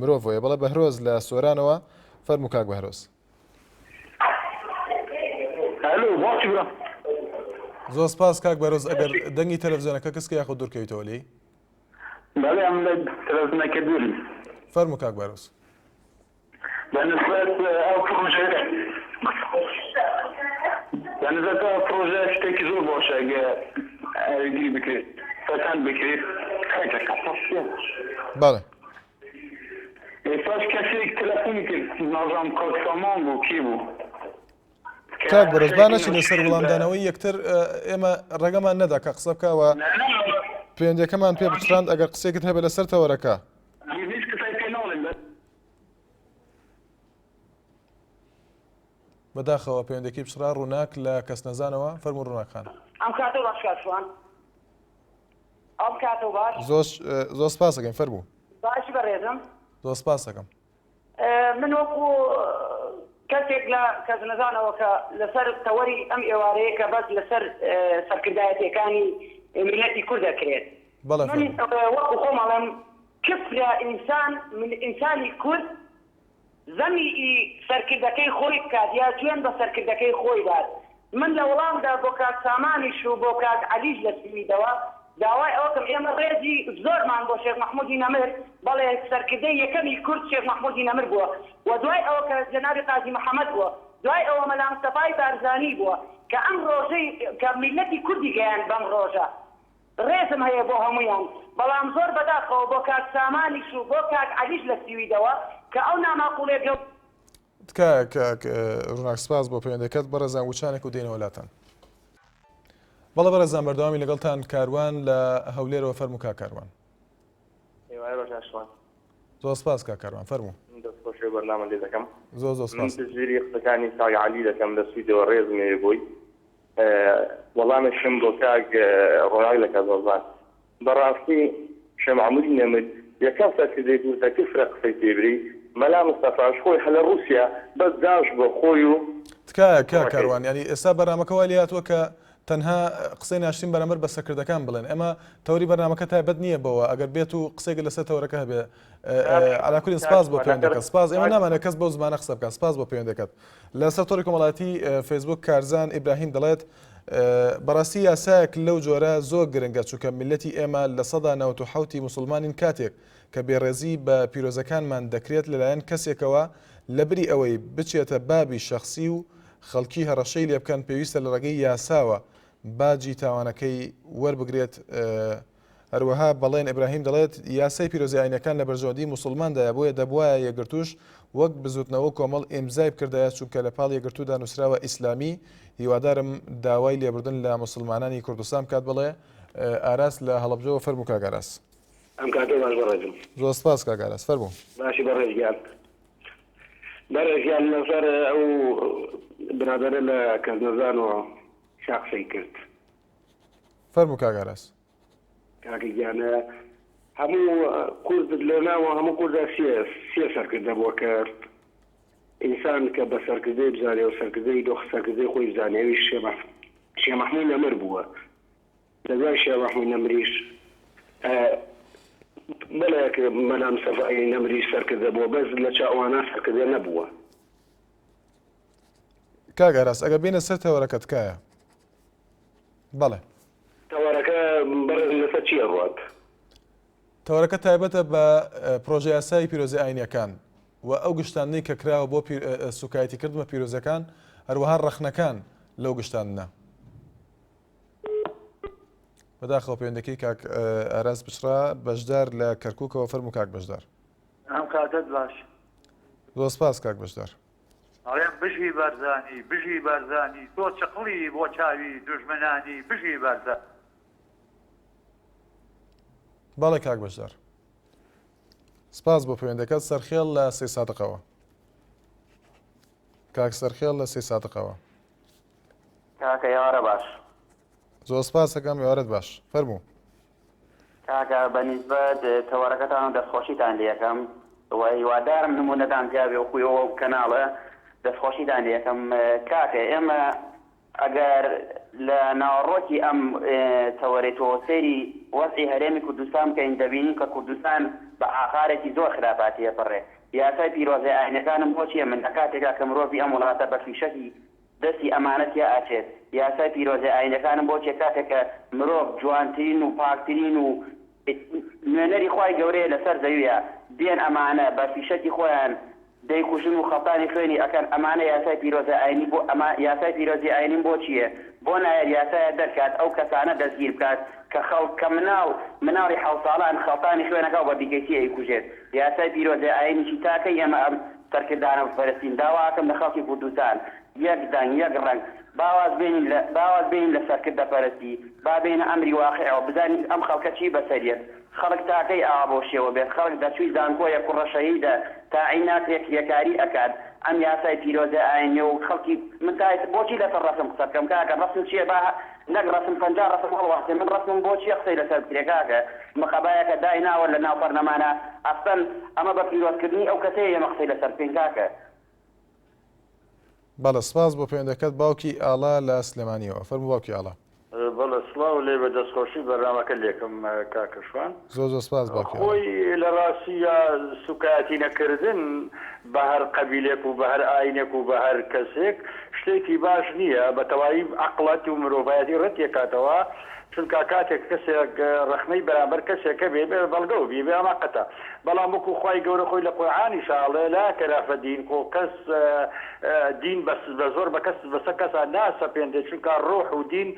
مرۆڤەوەیە. بەڵێ بەهرۆز لە سۆرانەوە، فەرموو کاک بەهرۆز. ئەلو باشی برا. زۆر سپاس کاک بەهرۆز، ئەگەر دەنگی تەلەفزیۆنەکە کز کە یاخود دوورکەویتەوە لێی. بەڵێ ئەم لە تەلەفزیۆنەکە دوورم. فەرموو کاک بەهرۆز. بە نسبەت ئەو پڕۆژەیە بە نسبەت ئەو پڕۆژەیە شتێکی زۆر باشە ئەگە ئەوگری بکرێت پەسەند بکرێت بەڵێ ئێستاش کەسێک تەلەفۆنی کرد نازانم کاک سامان بوو کێ بوو کاک بەرز با نەچینە سەر وڵامدانەوەی یەکتر ئێمە ڕێگەمان نەدا کە قسە بکەوە پەیوەندیەکەمان پێ بچراند ئەگەر قسێکت هەبێ لەسەر تەوەرەکە هیچ قسەی پێ ناڵێم بەس. بەداخەوە پەیوەندەکەی پچڕا ڕووناک لە کەسنەزانەوە فەرموو ڕووناک خان. ئەم کاتەو باش کاک شوان ئەم کاتەو باش. زۆر زۆر سپاس ئەکەین فەرموو. باشی بەڕێزم. زۆر سپاس ئەکەم. من وەکو کەسێک لە کەسنەزانەوە کە لەسەر تەوەری ئەم ئێوارەیە کە بەس لەسەر سەرکردایەتیەکانی میللەتی کورد ئەکرێت بەڵێ من فەرموو. وەکو خۆم ئەڵێم کفرە ئینسان من ئینسانی کورد زەمی ئی سەرکردەکەی خۆی بکات یا جوێن بە سەرکردەکەی خۆی بات من لە وڵامدا بۆ کاک سامانیش و بۆ کاک عەلیش لە سویدەوە داوای ئەوە کەم ئێمە ڕێزی زۆرمان بۆ شێخ مەحمودی نەمر بەڵێ سەرکردەی یەکەمی کورد شێخ مەحمودی نەمر بووە و دوای ئەوە کە جەنابی قازی محەمەد بووە دوای ئەوە مەلا مستەفای بارزانی بووە کە ئەم ڕۆژەی کە میللەتی کوردی گەیاند بەم ڕۆژە ڕێزم هەیە بۆ هەموویان بەڵام زۆر بەداخەوە بۆ کاک سامانیش و بۆ کاک عەلیش لە سویدەوە کە ئەو ناماقوڵیە گەو. تکایە کاک ڕوناک سپاس بۆ پەیوەندەکەت بەڕێزان وچانێک و دێینەوە لاتان. بەڵێ بەڕێزان بەردەوامی لەگەڵتان کاروان لە هەولێرەوە فەرموو کاک کاروان. ئێوارە باش کاک شوان. زۆر سپاس کاک کاروان فەرموو. من دەست خۆشی ئەو بەرنامە لێ دەکەم. زۆر زۆر من سپاس. پشتگیری قسەکانی کاک عەلی دەکەم لە سویدەوە ڕێزم هەیە بۆی. وەڵامێکم بۆ کاک ڕۆناک لە کازاڵزان. بەڕاستی شێخ مەحمودی نەمر یەکەم سەرکردەی کوردە کفرە قسەی پێ بری مەلا مستەفاش خۆی هەر لە ڕوسیا بەس جاش بوە خۆی و تکایە کاک کوڕەکەی. کاروان یانی ئێستا بەرنامەکە وای لێهاتووە کە تەنها قسەی ناشرین بەرامبەر بە سەرکردەکان بڵێن ئێمە تەوەری بەرنامەکە تایبەت نییە بەوە ئەگەر بێت و قسەیەکت لەسەر تەوەرەکە هەبێ عەلا کولین سپاس بۆ پەیوەندەکەت سپاس ئێمە نامانەوێت کەس بەو زمانە قسە بکات سپاس بۆ پەیوەندەکەت لەسەر تۆڕی کۆمەڵایەتی فەیسبوک کارزان ئیبراهیم دەڵێت بەڕاستی یاسایەک لەو جۆرە زۆر گرنگە چونکە میللەتی ئێمە 97% ی موسڵمانین کاتێک کە بێڕێزی بە پیرۆزەکانمان دەکرێت لەلایەن کەسێکەوە لەبری ئەوەی بچێتە بابی شەخسی و خەڵکی هەڕەشەی لێبکەن پێویستە لە ڕێگەی یاساوە باجی تاوانەکەی وەربگرێت. هەروەها بەڵێن ئیبراهیم دەڵێت، یاسای پیرۆزی ئاینەکان لە بەرژەوەندی موسڵماندایە بۆیە دەبوایە یەکگرتووش وەک بزوتنەوە و کۆمەڵ ئیمزای بکردایە چونکە لە پاڵ یەکگرتوودا نوسراوە ئیسلامی، هیوادارم داوای لێبوردن لە موسڵمانانی کوردستان بکات بەڵێ ئاراس لە هەڵەبجەوە فەرموو کاک ئاراس. ئەم کاتەی باش بەڕێزم. زۆر سپاس کاک ئاراس فەرموو. باشی بەڕێز گیان. بەڕێز گیان لەسەر ئەو برادەرە لە کەسنەزانەوە شا قسەی کرد. فەرموو کاک ئاراس. کاکە گیان هەموو کورد لە ناوە هەموو کوردا سێ سێ سەرکردە بووە کە ئینسان کە بە سەرکردەی بزانێ و سەرکردەی دۆخ سەرکردەی خۆی بزانێ ئەویش شێ مەحموود نەمر بووە لە دوای شێ مەحموود نەمریش بەڵێ مەلا مستەفای نەمریش سەرکردە بووە بەس لە چاوانە سەرکردە نەبووە. کاک ئاراس ئەگەر بێینە سەر تەوەرەکە تکایە. بەڵێ. تەوەرەکە بەڕێز لەسەر چی ئەڕوات؟ تەوەرەکە تایبەتە بە پرۆژەیاسای پیرۆزی ئاینیەکان و ئەو گشتاندنەی کە کراوە بۆ سوکایەتی کردن بە پیرۆزەکان، هەروەها ڕەخنەکان لەو گشتاندنە. بەداخەوە پەیوەندەکەی کاک ئاراس بچڕا. بەشدار لە کەرکوکەوە فەرموو کاک بەشدار. ئەم کاتەت باش. زۆر سپاس کاک بەشدار. ئەڵێم بژی بارزانی بژی بارزانی تۆ چقڵی بۆ چاوی دوژمنانی بژی بارزانی. بەڵێ کاک بەشدار. سپاس بۆ پەیوەندەکەت سەرخێڵ لە سەیسادقەوە. کاک سەرخێڵ لە سەیسادقەوە. کاکە ئێوارە باش. زۆر سپاس ئەکەم ئێوارەت باش. فەرموو. کاکە بە نیسبەت تەوەرەکەتان و دەستخۆشیتان لێ ئەکەم و هیوادارم نمونەتان زیاد بێ وەکو ئەو کەناڵە دەستخۆشیتان لێ ئەکەم کاکە ئێمە ئەگەر لە ناوەڕۆکی ئەم تەوەرەی تۆ سەیری وەزعی هەرێمی کوردستان بکەین دەبینین کە کوردستان بە ئاقارێکی زۆر خراپا تێپەڕێ یاسای پیرۆزەی ئاینەکانم بۆ چیە من لە کاتێکا کە مرۆڤی ئەم وڵاتە بە فیشەکی دەستی ئەمانە تیا ئەچێت یاسای پیرۆزی ئاینەکانم بۆ چیە کاتێک کە مرۆڤ جوانترین و پاکترین و نوێنەری خوای گەورەیە لەسەر زەویە دێن ئەمانە بە فیشەکی خۆیان دەیکوژن و خەڵتانی خوێنی ئەکەن ئەمانە یاسای پیرۆزە ئاینی بۆ ئەمە یاسای پیرۆزی ئاینیم بۆ چیە بۆ نایەت یاسایە دەرکات ئەو کەسانە دەستگیر بکات کە خەڵک کە مناڵ مناڵی حەوساڵان خەڵتانی خوێنەکاو بە بیکەیسی ئەیکوژێت یاسای پیرۆزی ئاینی چی تاکەی ئێمە ئەم سەرکردانە بپەرستین داوا ئەکەم لە خەڵکی کوردستان یەک دەنگ یەک ڕەنگ با واز بێنین لە با واز بێنین لە سەرکردە پەرستی با بێینە ئەمری واقیعەوە بزانین ئەم خەڵکە چی بەسەر یەت خەڵک تاکەی ئاوا بەو شێوە بێت خەڵک دەرچووی زانکۆیە کوڕە شەهیدە تاعین ناکرێ کرێکاری ئەکات ئەم یاسای پیرۆزە ئاینیە و خەڵکی من تا ئێستا بۆچی لەسەر ڕەسم قسە بکەم کاکە ڕەسم چیە با نەک ڕەسم 50 ڕەسم هەڵواسێ من ڕەسمم بۆ چیە قسەی لەسەر بکرێ کاکە مقەبایەکە دایناوە لە ناو پەرلەمانا ئەسلەن ئەمە بە پیرۆز کردنی ئەو کەسەیە ئێمە قسەی لەسەر بکەین کاکە. بەڵێ سپاس بۆ پەیوەندەکەت باوکی ئاڵا لە سلێمانیەوە فەرموو باوکی ئاڵا. بەڵێ سڵاو لێ بێ دەستخۆشی بەرنامەکە لێکم کاکە شوان. زۆر زۆر سپاس باوکی ئاڵا. خۆی لە ڕاستیا سوکایەتی نەکردن بە هەر قەبیلێک و بە هەر ئاینێک و بە هەر کەسێک شتێکی باش نییە بە تەواوی عەقڵەت و مرۆڤایەتی ڕەتیەکاتەوە چونکا کاتێک کەسێک ڕەخنەی بەرامبەر کەسێک هەبێ بێ بەڵگەوە بی بێ ئەمە قەتە بەڵام وەکو خوای گەورە خۆی لە قورعانیشا ئەڵێ لا کەرا فەدین خۆ کەس دین بەس بە زۆر بە کەس بەسەر کەسا ناسەپێنرێ چونکا ڕۆح و دین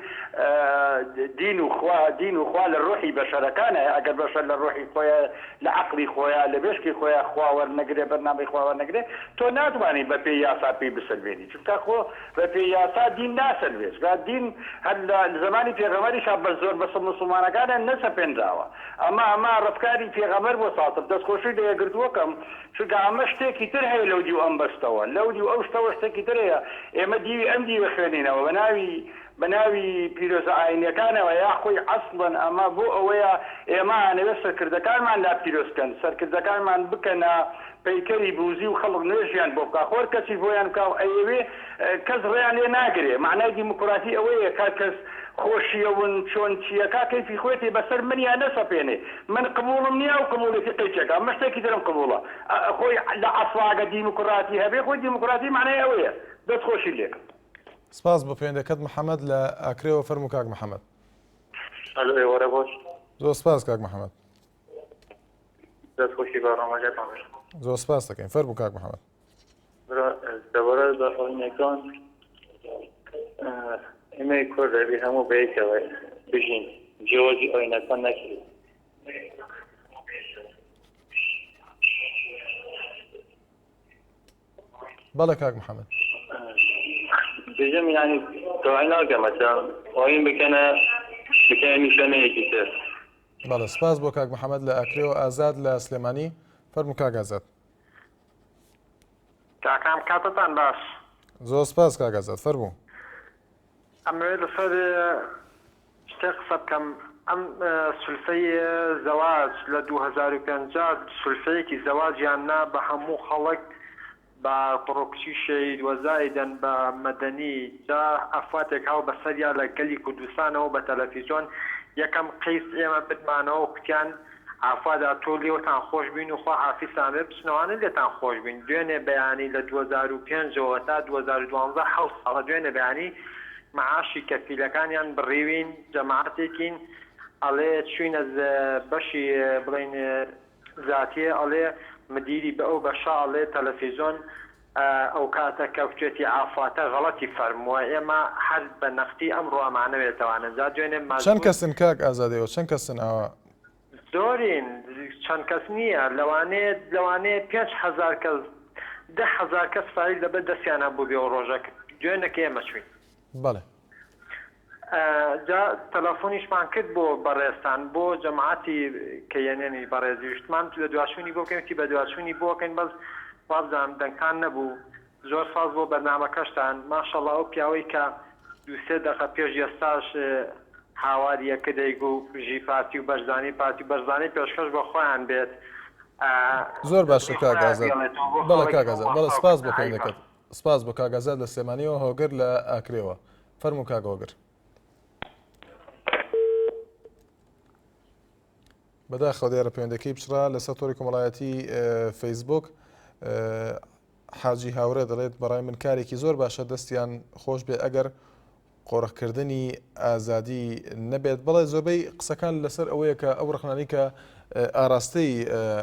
دین و خوا دین و خوا لە ڕۆحی بەشەرەکانە ئەگەر بەشەر لە ڕۆحی خۆیا لە عەقڵی خۆیا لە مێشکی خۆیا خوا وەرنەگرێ بەرنامەی خوا وەرنەگرێ تۆ ناتوانی بە پێی یاسا پێی بسەلمێنی چونکا خۆ بە پێی یاسا دین ناسەلمێ چونکا دین هەر لە زەمانی پێغەمبەریشا بە زۆر بەسە موسڵمانەکانە نەسەپێنراوە ئەمە ئەمە ڕەفکاری پێغەمبەر بۆ ساتم دەستخۆشی لە یەکگرتووەکەم چونکە ئەمە شتێکی تر هەیە لەو دیو ئەم بەستەوە لەو دیو ئەو شتەوە شتێکی تر هەیە ئێمە دیوی ئەم دیوە خوێنینەوە بە ناوی بە ناوی پیرۆزە ئاینیەکانەوە یاخۆی ئەسڵەن ئەمە بۆ ئەوەیە ئێمە ئانەوێ سەرکردەکانمان لا پیرۆز کەن سەرکردەکانمان بکەنە پەیکەری بوزی و خەڵک نوێژیان بۆ بکا خۆر کەسیش بۆیان بکا و ئەیەوێ کەس ڕێیان لێ ناگرێ مەعنای دیموکراتی ئەوەیە کە کەس خۆشیەون چۆن چیەکا کەیفی خۆیەتی بەسەر منیا نەسەپێنێ من قبوڵم نیە ئەو قبوڵێتی قەیچەکا من شتێکی ترم قبوڵە خۆی لە عەسڵا گە دیموکراتی هەبێ خۆی دیموکراتی مەعنای ئەوەیە دەست خۆشی لێکەم. سپاس بۆ پەیوەندەکەت محمد لە ئاکرێوە فەرموو کاک محمد. ئەلۆ ئێوارە باش. زۆر سپاس کاک محمد. دەست خۆشی بەرنامەکەتان بێ. زۆر سپاس دەکەین فەرموو کاک محمد. برا سەبارەت بە ئاینەکان ئێمەی کورد ئەبێ هەموو بەیەکەوە بژین جیاوازی ئاینەکان نەکرێت. بەڵێ کاک محەممەد. بێژم یانی تەوای ناکەم ئەچا ئاین بکەنە بکەنە نیشانەیەکی تر. بەڵێ سپاس بۆ کاک محەممەد لە ئاکرێوە ئازاد لە سلێمانی فەرموو کاک ئازاد. کاکام کاتتان باش. زۆر سپاس کاک ئازاد فەرموو. ئەمەوێت لەسەر شتێک قسە بکەم ئەم سولفەی زەواج لە 2005 سولفەیەکی زەواجیان نا بە هەموو خەڵک بە کوڕ و کچی شەهید وە زائیدەن بە مەدەنی جا ئەفاتێک هاو بەسەریا لە گەلی کوردستانەوە بە تەلەفیزۆن یەکەم قیست ئێمە بردمانەوە کوتیان ئافادا تۆ لێوتان خۆش بین و خوا حافیزتان بێ بچنەوانە لێتان خۆش بین دوێنێ بەیانی لە 2005 ەوە تا 2012 حەوت ساڵە دوێنێ بەیانی معاشی کەفیلەکانیان بڕیوین جەماعەتێکین ئەڵێ چوینە بەشی بڵێین زاتیە ئەڵێ مدیری بە ئەو بەشە ئەڵێ تەلەفیزۆن ئەوکاتە کە کوتێتی ئافاتە غەڵەتی فەرمووە ئێمە هەر بە نەختی ئەمڕۆ ئەمانەوێتەوانە جا دوێنێ چەند کەسن کاک ئازاد ئێوە چەند کەسن ئاوا؟ زۆرین چەند کەس نییە لەوانەیە لەوانەیە 5000 کەس 10000 کەس فایل لەبەر دەستیان هەبوو بێ ئەو ڕۆژە دوێنێ کە ئێمە چووین. بەڵێ. جا تەلەفۆنیشمان کرد بۆ بەڕێزتان بۆ جەماعەتی کە یەنێنی بەڕێزی وشتمان بەدواچوونی بۆ بکەین وتی بەدواچوونی بۆ ئەکەین بەس وابزانم دەنگتان نەبوو زۆر سپاس بۆ بەرنامەکەشتان ماشەڵا ئەو پیاوەی کە دوو سێ دەقە پێش ئێستاش هاواری ئەکرد ئەیگو بژی پارتی و بەرزانی پارتی بەرزانی پێشکەش بە خۆیان بێت زۆر باشە کاک ئازاد بەڵێ کاک ئازاد بەڵێ سپاس بۆ پەیوەندەکەت سپاس بۆ کاک ئازاد لە سلێمانیەوە هۆگر لە ئاکرێوە فەرموو کاک هۆگر. بەداخەوە دیارە پەیوەندەکەی پچڕا لەسەر تۆری کۆمەڵایەتی فەیسبوک حاجی هاورێ دەڵێت بەڕای من کارێکی زۆر باشە دەستیان خۆش بێ ئەگەر قۆرخکردنی ئازادی نەبێت بەڵێ زۆربەی قسەکان لەسەر ئەوەیە کە ئەو ڕخنانی کە ئاراستەی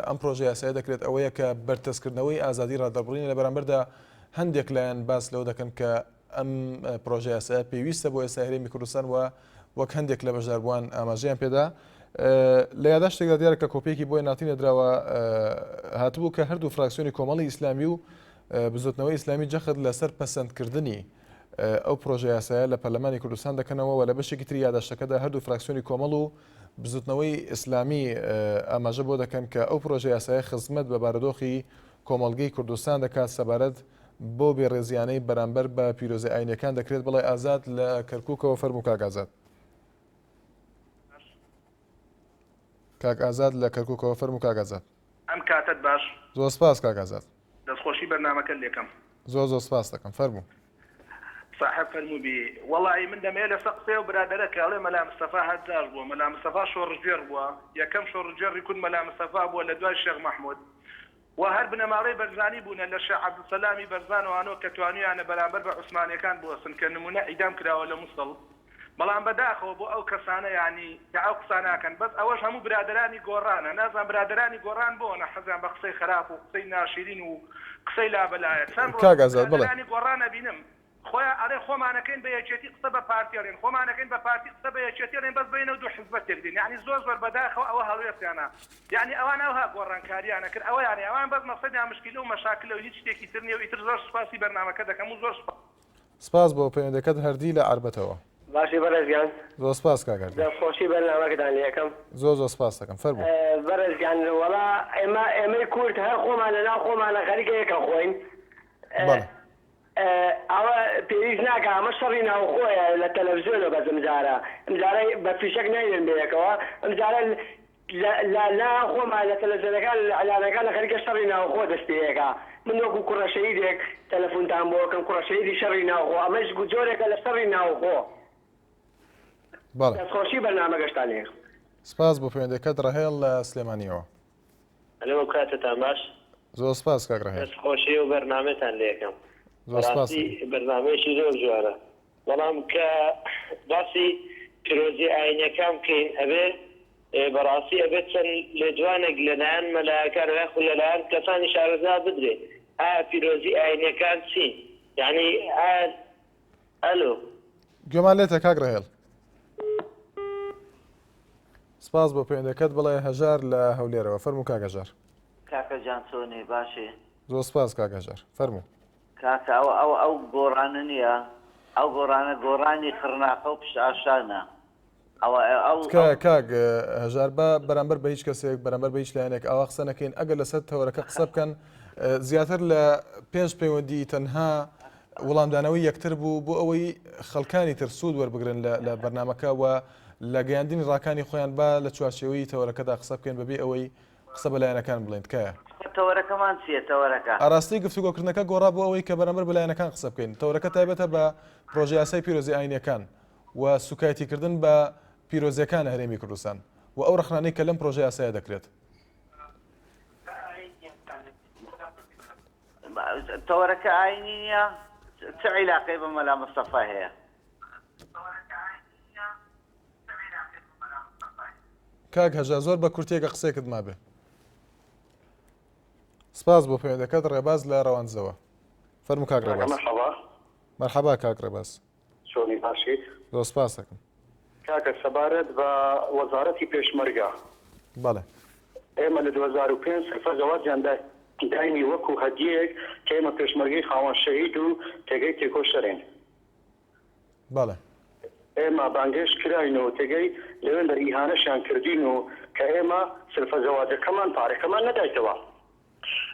ئەم پرۆژە یاسایە دەکرێت ئەوەیە کە بەرتەسکردنەوەی ئازادی ڕادەربڕینە لە بەرامبەردا هەندێک لایەن باس لەوە دەکەن کە ئەم پرۆژە یاسایە پێویستە بۆ ئێستا هەرێمی کوردستان و وەک هەندێک لە بەشداربووان ئاماژەیان پێدا لە یاداشتێکدا دیارە کە کۆپیەکی بۆی ناتی نەدراوە هاتبوو کە هەردوو فراکسیۆنی کۆمەڵی ئیسلامی و بزوتنەوەی ئیسلامی جەخت لەسەر پەسەندکردنی ئەو پرۆژە یاسایە لە پەرلەمانی کوردستان دەکەنەوە و لە بەشێکی تری یاداشتەکەدا هەردوو فراکسیۆنی کۆمەڵ و بزوتنەوەی ئیسلامی ئاماژە بۆ دەکەن کە ئەو پرۆژە یاسایە خزمەت بە بارودۆخی کۆمەڵگەی کوردستان دەکات سەبارەت بەو بێڕێزیانەی بەرامبەر بە پیرۆزە ئاینیەکان دەکرێت بڵێ ئازاد لە کەرکوکەوە فەرموو کاک ئازاد. کاک ئازاد لە کەرکوکەوە فەرموو کاک ئازاد. ئەم کاتەت باش. زۆر سپاس کاک ئازاد. دەستخۆشی بەرنامەکەت لێکەم. زۆر زۆر سپاست دەکەم فەرموو. ساحێب فەرمووبی. وەڵایی من دەمەوێ لەسەر قسەی ئەو برادەرە کە ئەڵێ مەلا مستەفا هەر جاش بووە مەلا مستەفا شۆڕشگێڕ بووە یەکەم شۆڕشگێڕی کورد مەلا مستەفا بووە لە دوای شێخ مەحمود و هەر بنەماڵەی بەرزانی بوونە لە شێخ عەبدولسەلامی بەرزان و ئانۆ کە توانویانە بەرامبەر بە عوسمانیەکان بوەستن کە نمونە عیدام کراوە لە موسڵ بەڵام بەداخەوە بۆ ئەو کەسانە یانی کە ئەو قسانە ئەکەن بەس ئەوەش هەموو برادەرانی گۆڕانە نازانم برادەرانی گۆڕان بۆنە حەزیان بە قسەی خەراپ و قسەی ناشیرین و قسەی لابەلایە چەند ڕۆژە کاک ئازاد بەڵێ. برادەرانی گۆڕان ئەبینم خۆیان ئەڵێن خۆمان ئەکەین بە یەکێتی قسە بە پارتی ئەڵێن خۆمان ئەکەین بە پارتی قسە بە یەکێتی ئەڵێن بەس بەینەو دوو حزبە تێک دێن یانی زۆر زۆر بەداخەوە ئەوە هەڵوێستیانە یانی ئەوان ئەوها گۆڕانکاریان ئەکرد ئەوەیانە ئەوان بەس مەقسەدیان مشکیلە و مەشاکلە و هیچ شتێکی تر نیە و ئیتر زۆر سوپاسی بەرنامەکە دەکەم و زۆر سوپاس. سپاس بۆ پەیوەندەکەت هەردی لە عەربەتەوە. باشی بەڕێز گیان. زۆر سپاس کاک هەردی. دەست خۆشی بەرنامەکەتان لێ ئەکەم. زۆر زۆر سپاست دەکەم فەرموو. بەڕێز گیان وەڵا ئێمە ئێمەی کورد هەر خۆمان لە ناو خۆمانە خەریکە یەک ئەخۆین. بەڵێ. ئەوە پێویست ناکا ئەمە شەڕی ناوخۆیە لە تەلەفزیۆنە بەس ئەمجارە ئەمجارە بە فیشەک ناینێن بەیەکەوە ئەمجارە لە لە لا خۆمان لە تەلەفزیۆنەکان لە ئیعلانەکان خەریکە شەڕی ناوخۆ دەست پێ ئەکا من وەکو کوڕە شەهیدێک تەلەفونتان بۆ ئەکەم کوڕە شەهیدی شەڕی ناوخۆ ئەمەش جۆرێکە لە شەڕی ناوخۆ بەڵێ. دەستخۆشی بەرنامەکەشتان لێ. سپاس بۆ پەیوەندەکەت ڕەهێڵ لە سلێمانیەوە. ئەلۆ کاتتان باش. زۆر سپاس کاک ڕەهێڵ. دەست خۆشی و بەرنامەتان لێکەم. زۆر سپاس. بەڕاستی بەرنامەیەکی زۆر جوانە بەڵام کە باسی پیرۆزی ئاینەکان بکەین ئەبێ بەڕاستی ئەبێت چەند لێدوانێک لەلایەن مەلایەکان یاخود لەلایەن کەسانی شارەزا بدرێ ئایا پیرۆزی ئاینەکان چین یعنی ئایا ئەلۆ. گوێمان لێتە کاک ڕەهێڵ. سپاس بۆ پەیوەندەکەت بەڵێ هەژار لە هەولێرەوە فەرموو کاک هەژار. کاکە جان چۆنی باشی؟ زۆر سپاس کاک هەژار فەرموو. کاکە ئەوە ئەوە ئەو گۆڕانە نییە ئەو گۆڕانە گۆڕانی قڕناقە و پشت ئاشانە ئەوە ئەو تکایە کاک هەژار با بەرامبەر بە هیچ کەسێک بەرامبەر بە هیچ لایەنێک ئاوا قسە نەکەین ئەگەر لەسەر تەوەرەکە قسە بکەن زیاتر لە پێنج پەیوەندی تەنها وڵامدانەوەی یەکتر بوو بۆ ئەوەی خەڵکانی تر سوود وەربگرن لە بەرنمەکە و لە گەیاندنی ڕاکانی خۆیان با لە چوارچێوەی تەوەرەکەدا قسە بکەین بەبێ ئەوەی قسە بە لایەنەکان بڵێین تکایە. خۆ تەوەرەکەمان چیە تەوەرەکە؟ ئاراستەی گفتوگۆکردنەکە گۆڕا بۆ ئەوەی کە بەرامبەر بە لایەنەکان قسە بکەین. تەوەرەکە تایبەتە بە پرۆژەیاسای پیرۆزی ئاینیەکان و سوکایەتیکردن بە پیرۆزیەکان هەرێمی کوردستان و ئەو ڕەخنانەی کە لەم پرۆژەیاسایە دەکرێت. تەوەرەکە ئاینی نیە؟ چ عیلاقەی بە مەلا مستەفا هەیە؟ کاک هەژار زۆر بە کورتی ئەگەر قسەیەکت مابێ. سپاس بۆ پەیوەندەکەت ڕێباز لە ڕەواندزەوە. فەرموو کاک ڕێباز. مەرحەبا. مەرحەبا کاک ڕێباز. چۆنی باشیت؟ زۆر سپاس دەکەم. کاکە سەبارەت بە وەزارەتی پێشمەرگە. بەڵێ. ئێمە لە 2005 سلفە زەواجیان داینی وەکو هەدیەیەک کە ئێمە پێشمەرگەی خاوەن شەهید و پێگەی تێکۆشەرین. بەڵێ. ئێمە بانگهێشت کراین و تێگەی لەوێندەر ئیهانەشیان کردین و کە ئێمە سلفە زەواجەکەمان پارەکەمان نەدایتەوە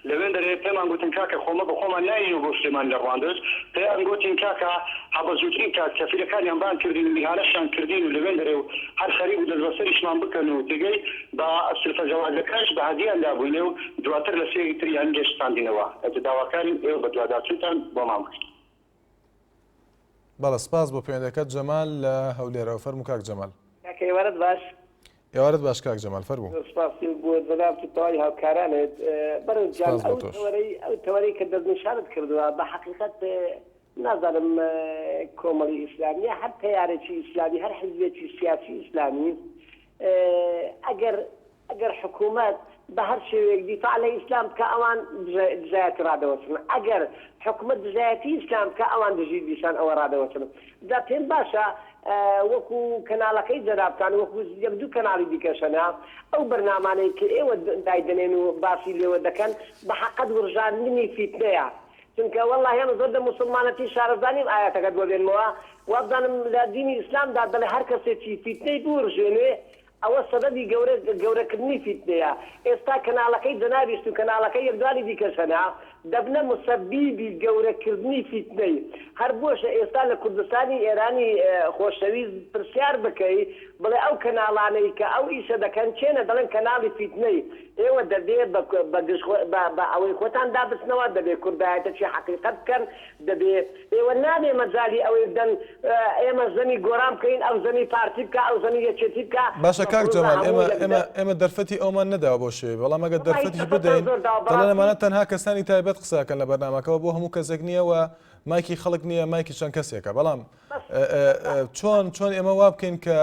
لەوێندەرێ پێمان گوتن کاکە خۆمە بە خۆمان ناینەوە بۆ سلێمانی لە ڕواندز پێیان گوتین کاکە هە بە زووترین کات سەفیرەکانیان بانگ کردین و ئیهانەشیان کردین و لەوێندەرێ و هەر خەریک بوو دەستبەسەریشمان بکەن و تێگەی بە سلفە زەواجەکەش بە هەدیان دابووینێ و دواتر لە سێ تریان لێ شتاندینەوە ئەتە داواکارین ئێوە بەدواداچوونتان بۆمان بکەن. بەڵێ سپاس بۆ پەیوەندەکەت جەمال لە هەولێرەوە فەرموو کاک جەمال. کاکە ئێوارەت باش. ئێوارەت باش کاک جەمال فەرموو. زۆر سپاس بۆ جەنابت و تەواوی هاوکارانت. بەڕێز جان سپاس بۆ ئەو تۆش. تەوەرەی ئەو تەوەرەی کە دەستنیشانت کردووە بە حەقیقەت نازانم کۆمەڵی ئیسلامیە هەر تەیارێکی ئیسلامی هەر حزبێکی سیاسی ئیسلامی ئەگەر ئەگەر حکوومەت بە هەر شێوەیەک دیفاع لە ئیسلام بکا ئەوان دژایەتی ڕادەوەستن، ئەگەر حکوومەت دژایەتی ئیسلام بکا ئەوان دژی دیسان ئەوە ڕادەوەستن. جا پێم باشە وەکوو کەناڵەکەی جەنابتان وەکوو یەک دوو کەناڵی دیکەش هەنە ئەو بەرنامانەی کە ئێوە دایدەنێن و باسی لێوە دەکەن بە حەقەت وڕژاندنی فیتنەیە چونکە وەڵاهی ئەمە زۆر لە موسڵمانەتی شارەزا نیم ئایەتەکەت بۆ بێنمەوە وابزانم لە دینی ئیسلامدا دەڵێ هەر کەسێکی فیتنەی بورژێنێ ئەوە سەبەبی گەورە گەورەکردنی فیتنەیە، ئێستا کەناڵەکەی جەنابیشت و کەناڵەکەی یەک دوانی دیکەش هەنە دەبنە موسەبیبی گەورەکردنی فیتنەی، هەر بۆشە ئێستا لە کوردستانی ئێرانی خۆشەویست پرسیار بکەی بڵێ ئەو کەناڵانەی کە ئەو ئیشە دەکەن کێنە دەڵێن کەناڵی فیتنەی، ئێوە دەبێ بە بە گژ بە بە ئەوەی خۆتان دا بچنەوە دەبێ کوردایەتەکی حەقیقەت بکەن دەبێ ئێوە نابێ مەجالی ئەوەی بدەن ئێمە زەمی گۆران بکەین ئەو زەمی پارتی بکا ئەو زەمی یەکێتی بکا باشە کاک مەفروزە جەمال هەموو ئێمە یەک ئێمە دەست. ئێمە دەرفەتی ئەومان نەداوە بەو شێوەیە بەڵام ئەگەر وەڵاهی دەرفەتیش دەرفەتتان بدەین زۆر داوە دەڵێن بەڕاستی ئەمانە تەنها کەسانی تایبەت قسە ئەکەن لە بەرنامەکەوە بۆ هەموو کەسێک نییە و مایکی خەڵک نییە مایکی چەند کەسێکە بەڵام بەس چۆن چۆن ئێمە وا بکەین کە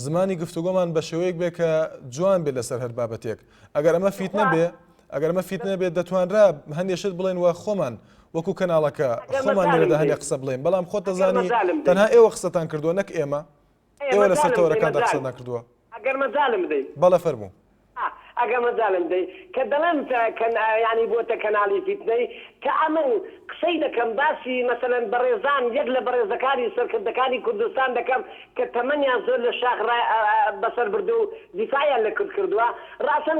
زمانی گفتوگۆمان بە شێوەیەک بێ کە جوان بێت لەسەر هەر بابەتێک ئەگەر ئەمە فیتنە بێ ئەگەر ئەمە فیتنە بێت دەتوانرا هەندێ شت بڵێن وە خۆمان وەکو کەناڵەکە خۆمان لێرەدا هەندێک قسە بڵێن بەڵام خۆت دەزانی تەنها ئێوە قسەتان کردووە نەک ئێمە ئێوە لەسەر تەوەرەکاندا قسەتان کردووە ئەگەر مەجالم بدەی بەڵێ فەرموو. ئەگەر مەجالم بدەی کە دەڵێم کە یانی بۆتە کەناڵی فیتنەی کە ئەمن قسەی دەکەم باسی مەسەلەن بەڕێزان یەک لە بەڕێزەکانی سەرکردەکانی کوردستان دەکەم کە تەمەنیان زۆر لە شاخ ڕا بەسەر بردووە و دیفاعیان لە کورد کردووە ڕاسەن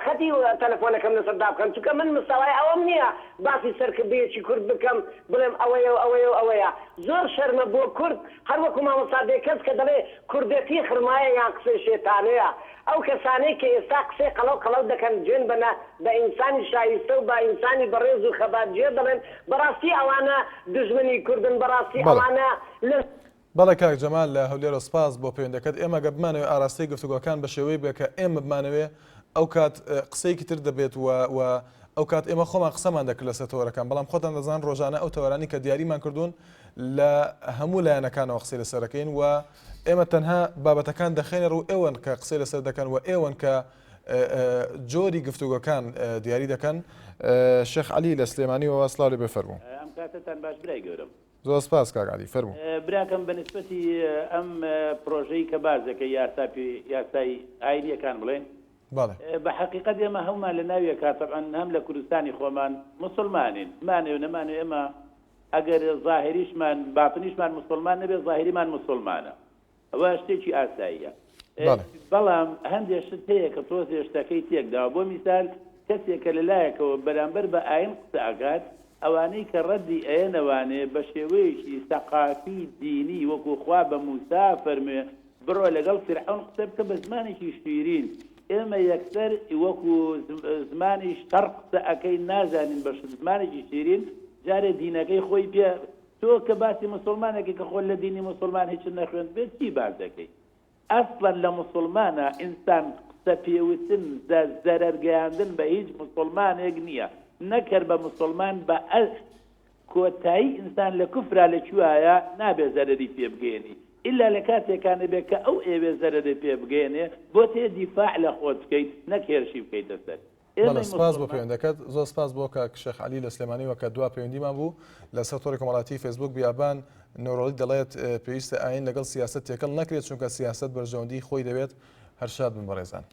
خەتی تەلەفۆنەکەم لەسەر دابخەن چونکە من مستەوای ئەوەم نییە باسی سەرکردەیەکی کورد بکەم بڵێم ئەوەیە و ئەوەیە و ئەوەیە زۆر شەرمە بۆ کورد هەر وەکو مامۆستا بێکەس کە دەڵێ کوردەتی خرمایە یان قسەی شێتانەیە ئەو کەسانەی کە ئێستا قسەی قەڵەو قەڵەو دەکەن جوێن بە بە ئینسانی شایستە و بە ئینسانی بەڕێز و خەباتگێر دەڵێن بەڕاستی ئەوانە دوژمنی کوردن بەڕاستی بەڵێ. ئەوانە لە بەڵێ کاک جەمال لە هەولێرەوە سپاس بۆ پەیوەندەکەت ئێمە گەر بمانەوێ ئاراستەی گفتوگۆکان بە شێوەیەک بێ کە ئێمە بمانەوێ ئەو کات قسەیەکی تر دەبێت و و ئەو کات ئێمە خۆمان قسەمان دەکرد لەسەر تەوەرەکان بەڵام خۆتان دەزان ڕۆژانە ئەو تەوەرانی کە دیاریمان کردوون لە هەموو لایەنەکانەوە قسەی لەسەر دەکەین و ئێمە تەنها بابەتەکان دەخەینە ڕوو ئێوەن کە قسەی لەسەر دەکەن و ئێوەن کە جۆری گفتوگۆکان دیاری دەکەن شێخ عەلی لە سلێمانیەوە سڵاو لێ بێ فەرموو. ئەم کاتەتان باش برای گەورەم. زۆر سپاس کاک عەلی فەرموو. براکەم بە نیسبەتی ئەم پرۆژەی کە باس دەکەی یاسا پێ یاسای ئاینیەکان بڵێن بەڵێ. بە حەقیقەت ئێمە هەموومان لە ناویەکا تەبعەن هەم لە کوردستانی خۆمان موسڵمانین بمانەوێ و نەمانەوێ ئێمە ئەگەر زاهیریشمان باتنیشمان موسڵمان نەبێ زاهیریمان موسڵمانە ئەوە شتێکی ئاساییە بەڵام هەندێک شت هەیە کە تۆزێ شتەکەی تێکداوە بۆ میسال کەسێک کە لەلایەکەوە بەرامبەر بە ئاین قسە ئەکات ئەوانەی کە ڕەدی ئەیەنەوانێ بە شێوەیەکی سەقافی دینی وەکو خوا بە موسا فەرموێ بڕۆ لەگەڵ فیرعەون قسە بکە بە زمانێکی شیرین ئێمە یەکسەر وەکو زمانی شەڕ قسە ئەکەین نازانین بە زمانێکی شیرین جارێ دینەکەی خۆی پێ تۆ کە باسی موسڵمانێکی کە خۆت لە دینی موسڵمان هیچت نەخوێندبێت چی باس دەکەی؟ ئەسڵەن لە موسڵمانا ئینسان قسە پێوتن زە زەرەر گەیاندن بە هیچ موسڵمانێک نیە نەک هەر بە موسڵمان بە ئە کۆتایی ئینسان لە کوفرا لە کوایە نابێ زەرەری پێ بگەیەنی ئیلا لە کاتێکا نەبێ کە ئەو ئەیەوێ زەرەرێ پێ بگەیەنێ بۆت هەیە دیفاع لە خۆت بکەیت نەک هێرشی بکەیتە سەر. بەڵێ سپاس بۆ پەیوەندەکەت زۆر سپاس بۆ کاک شێخ عەلی لە سلێمانیوە کە دوا پەیوەندیمان بوو لەسەر تۆڕی کۆمەڵاتی فەیسبوک بیابان نۆرۆلی دەڵێت پێویستە ئاین لەگەڵ سیاسەت تێکەڵ نەکرێت چونکە سیاسەت بەرژەوەندی خۆی دەوێت هەر شاد بن بەڕێزان.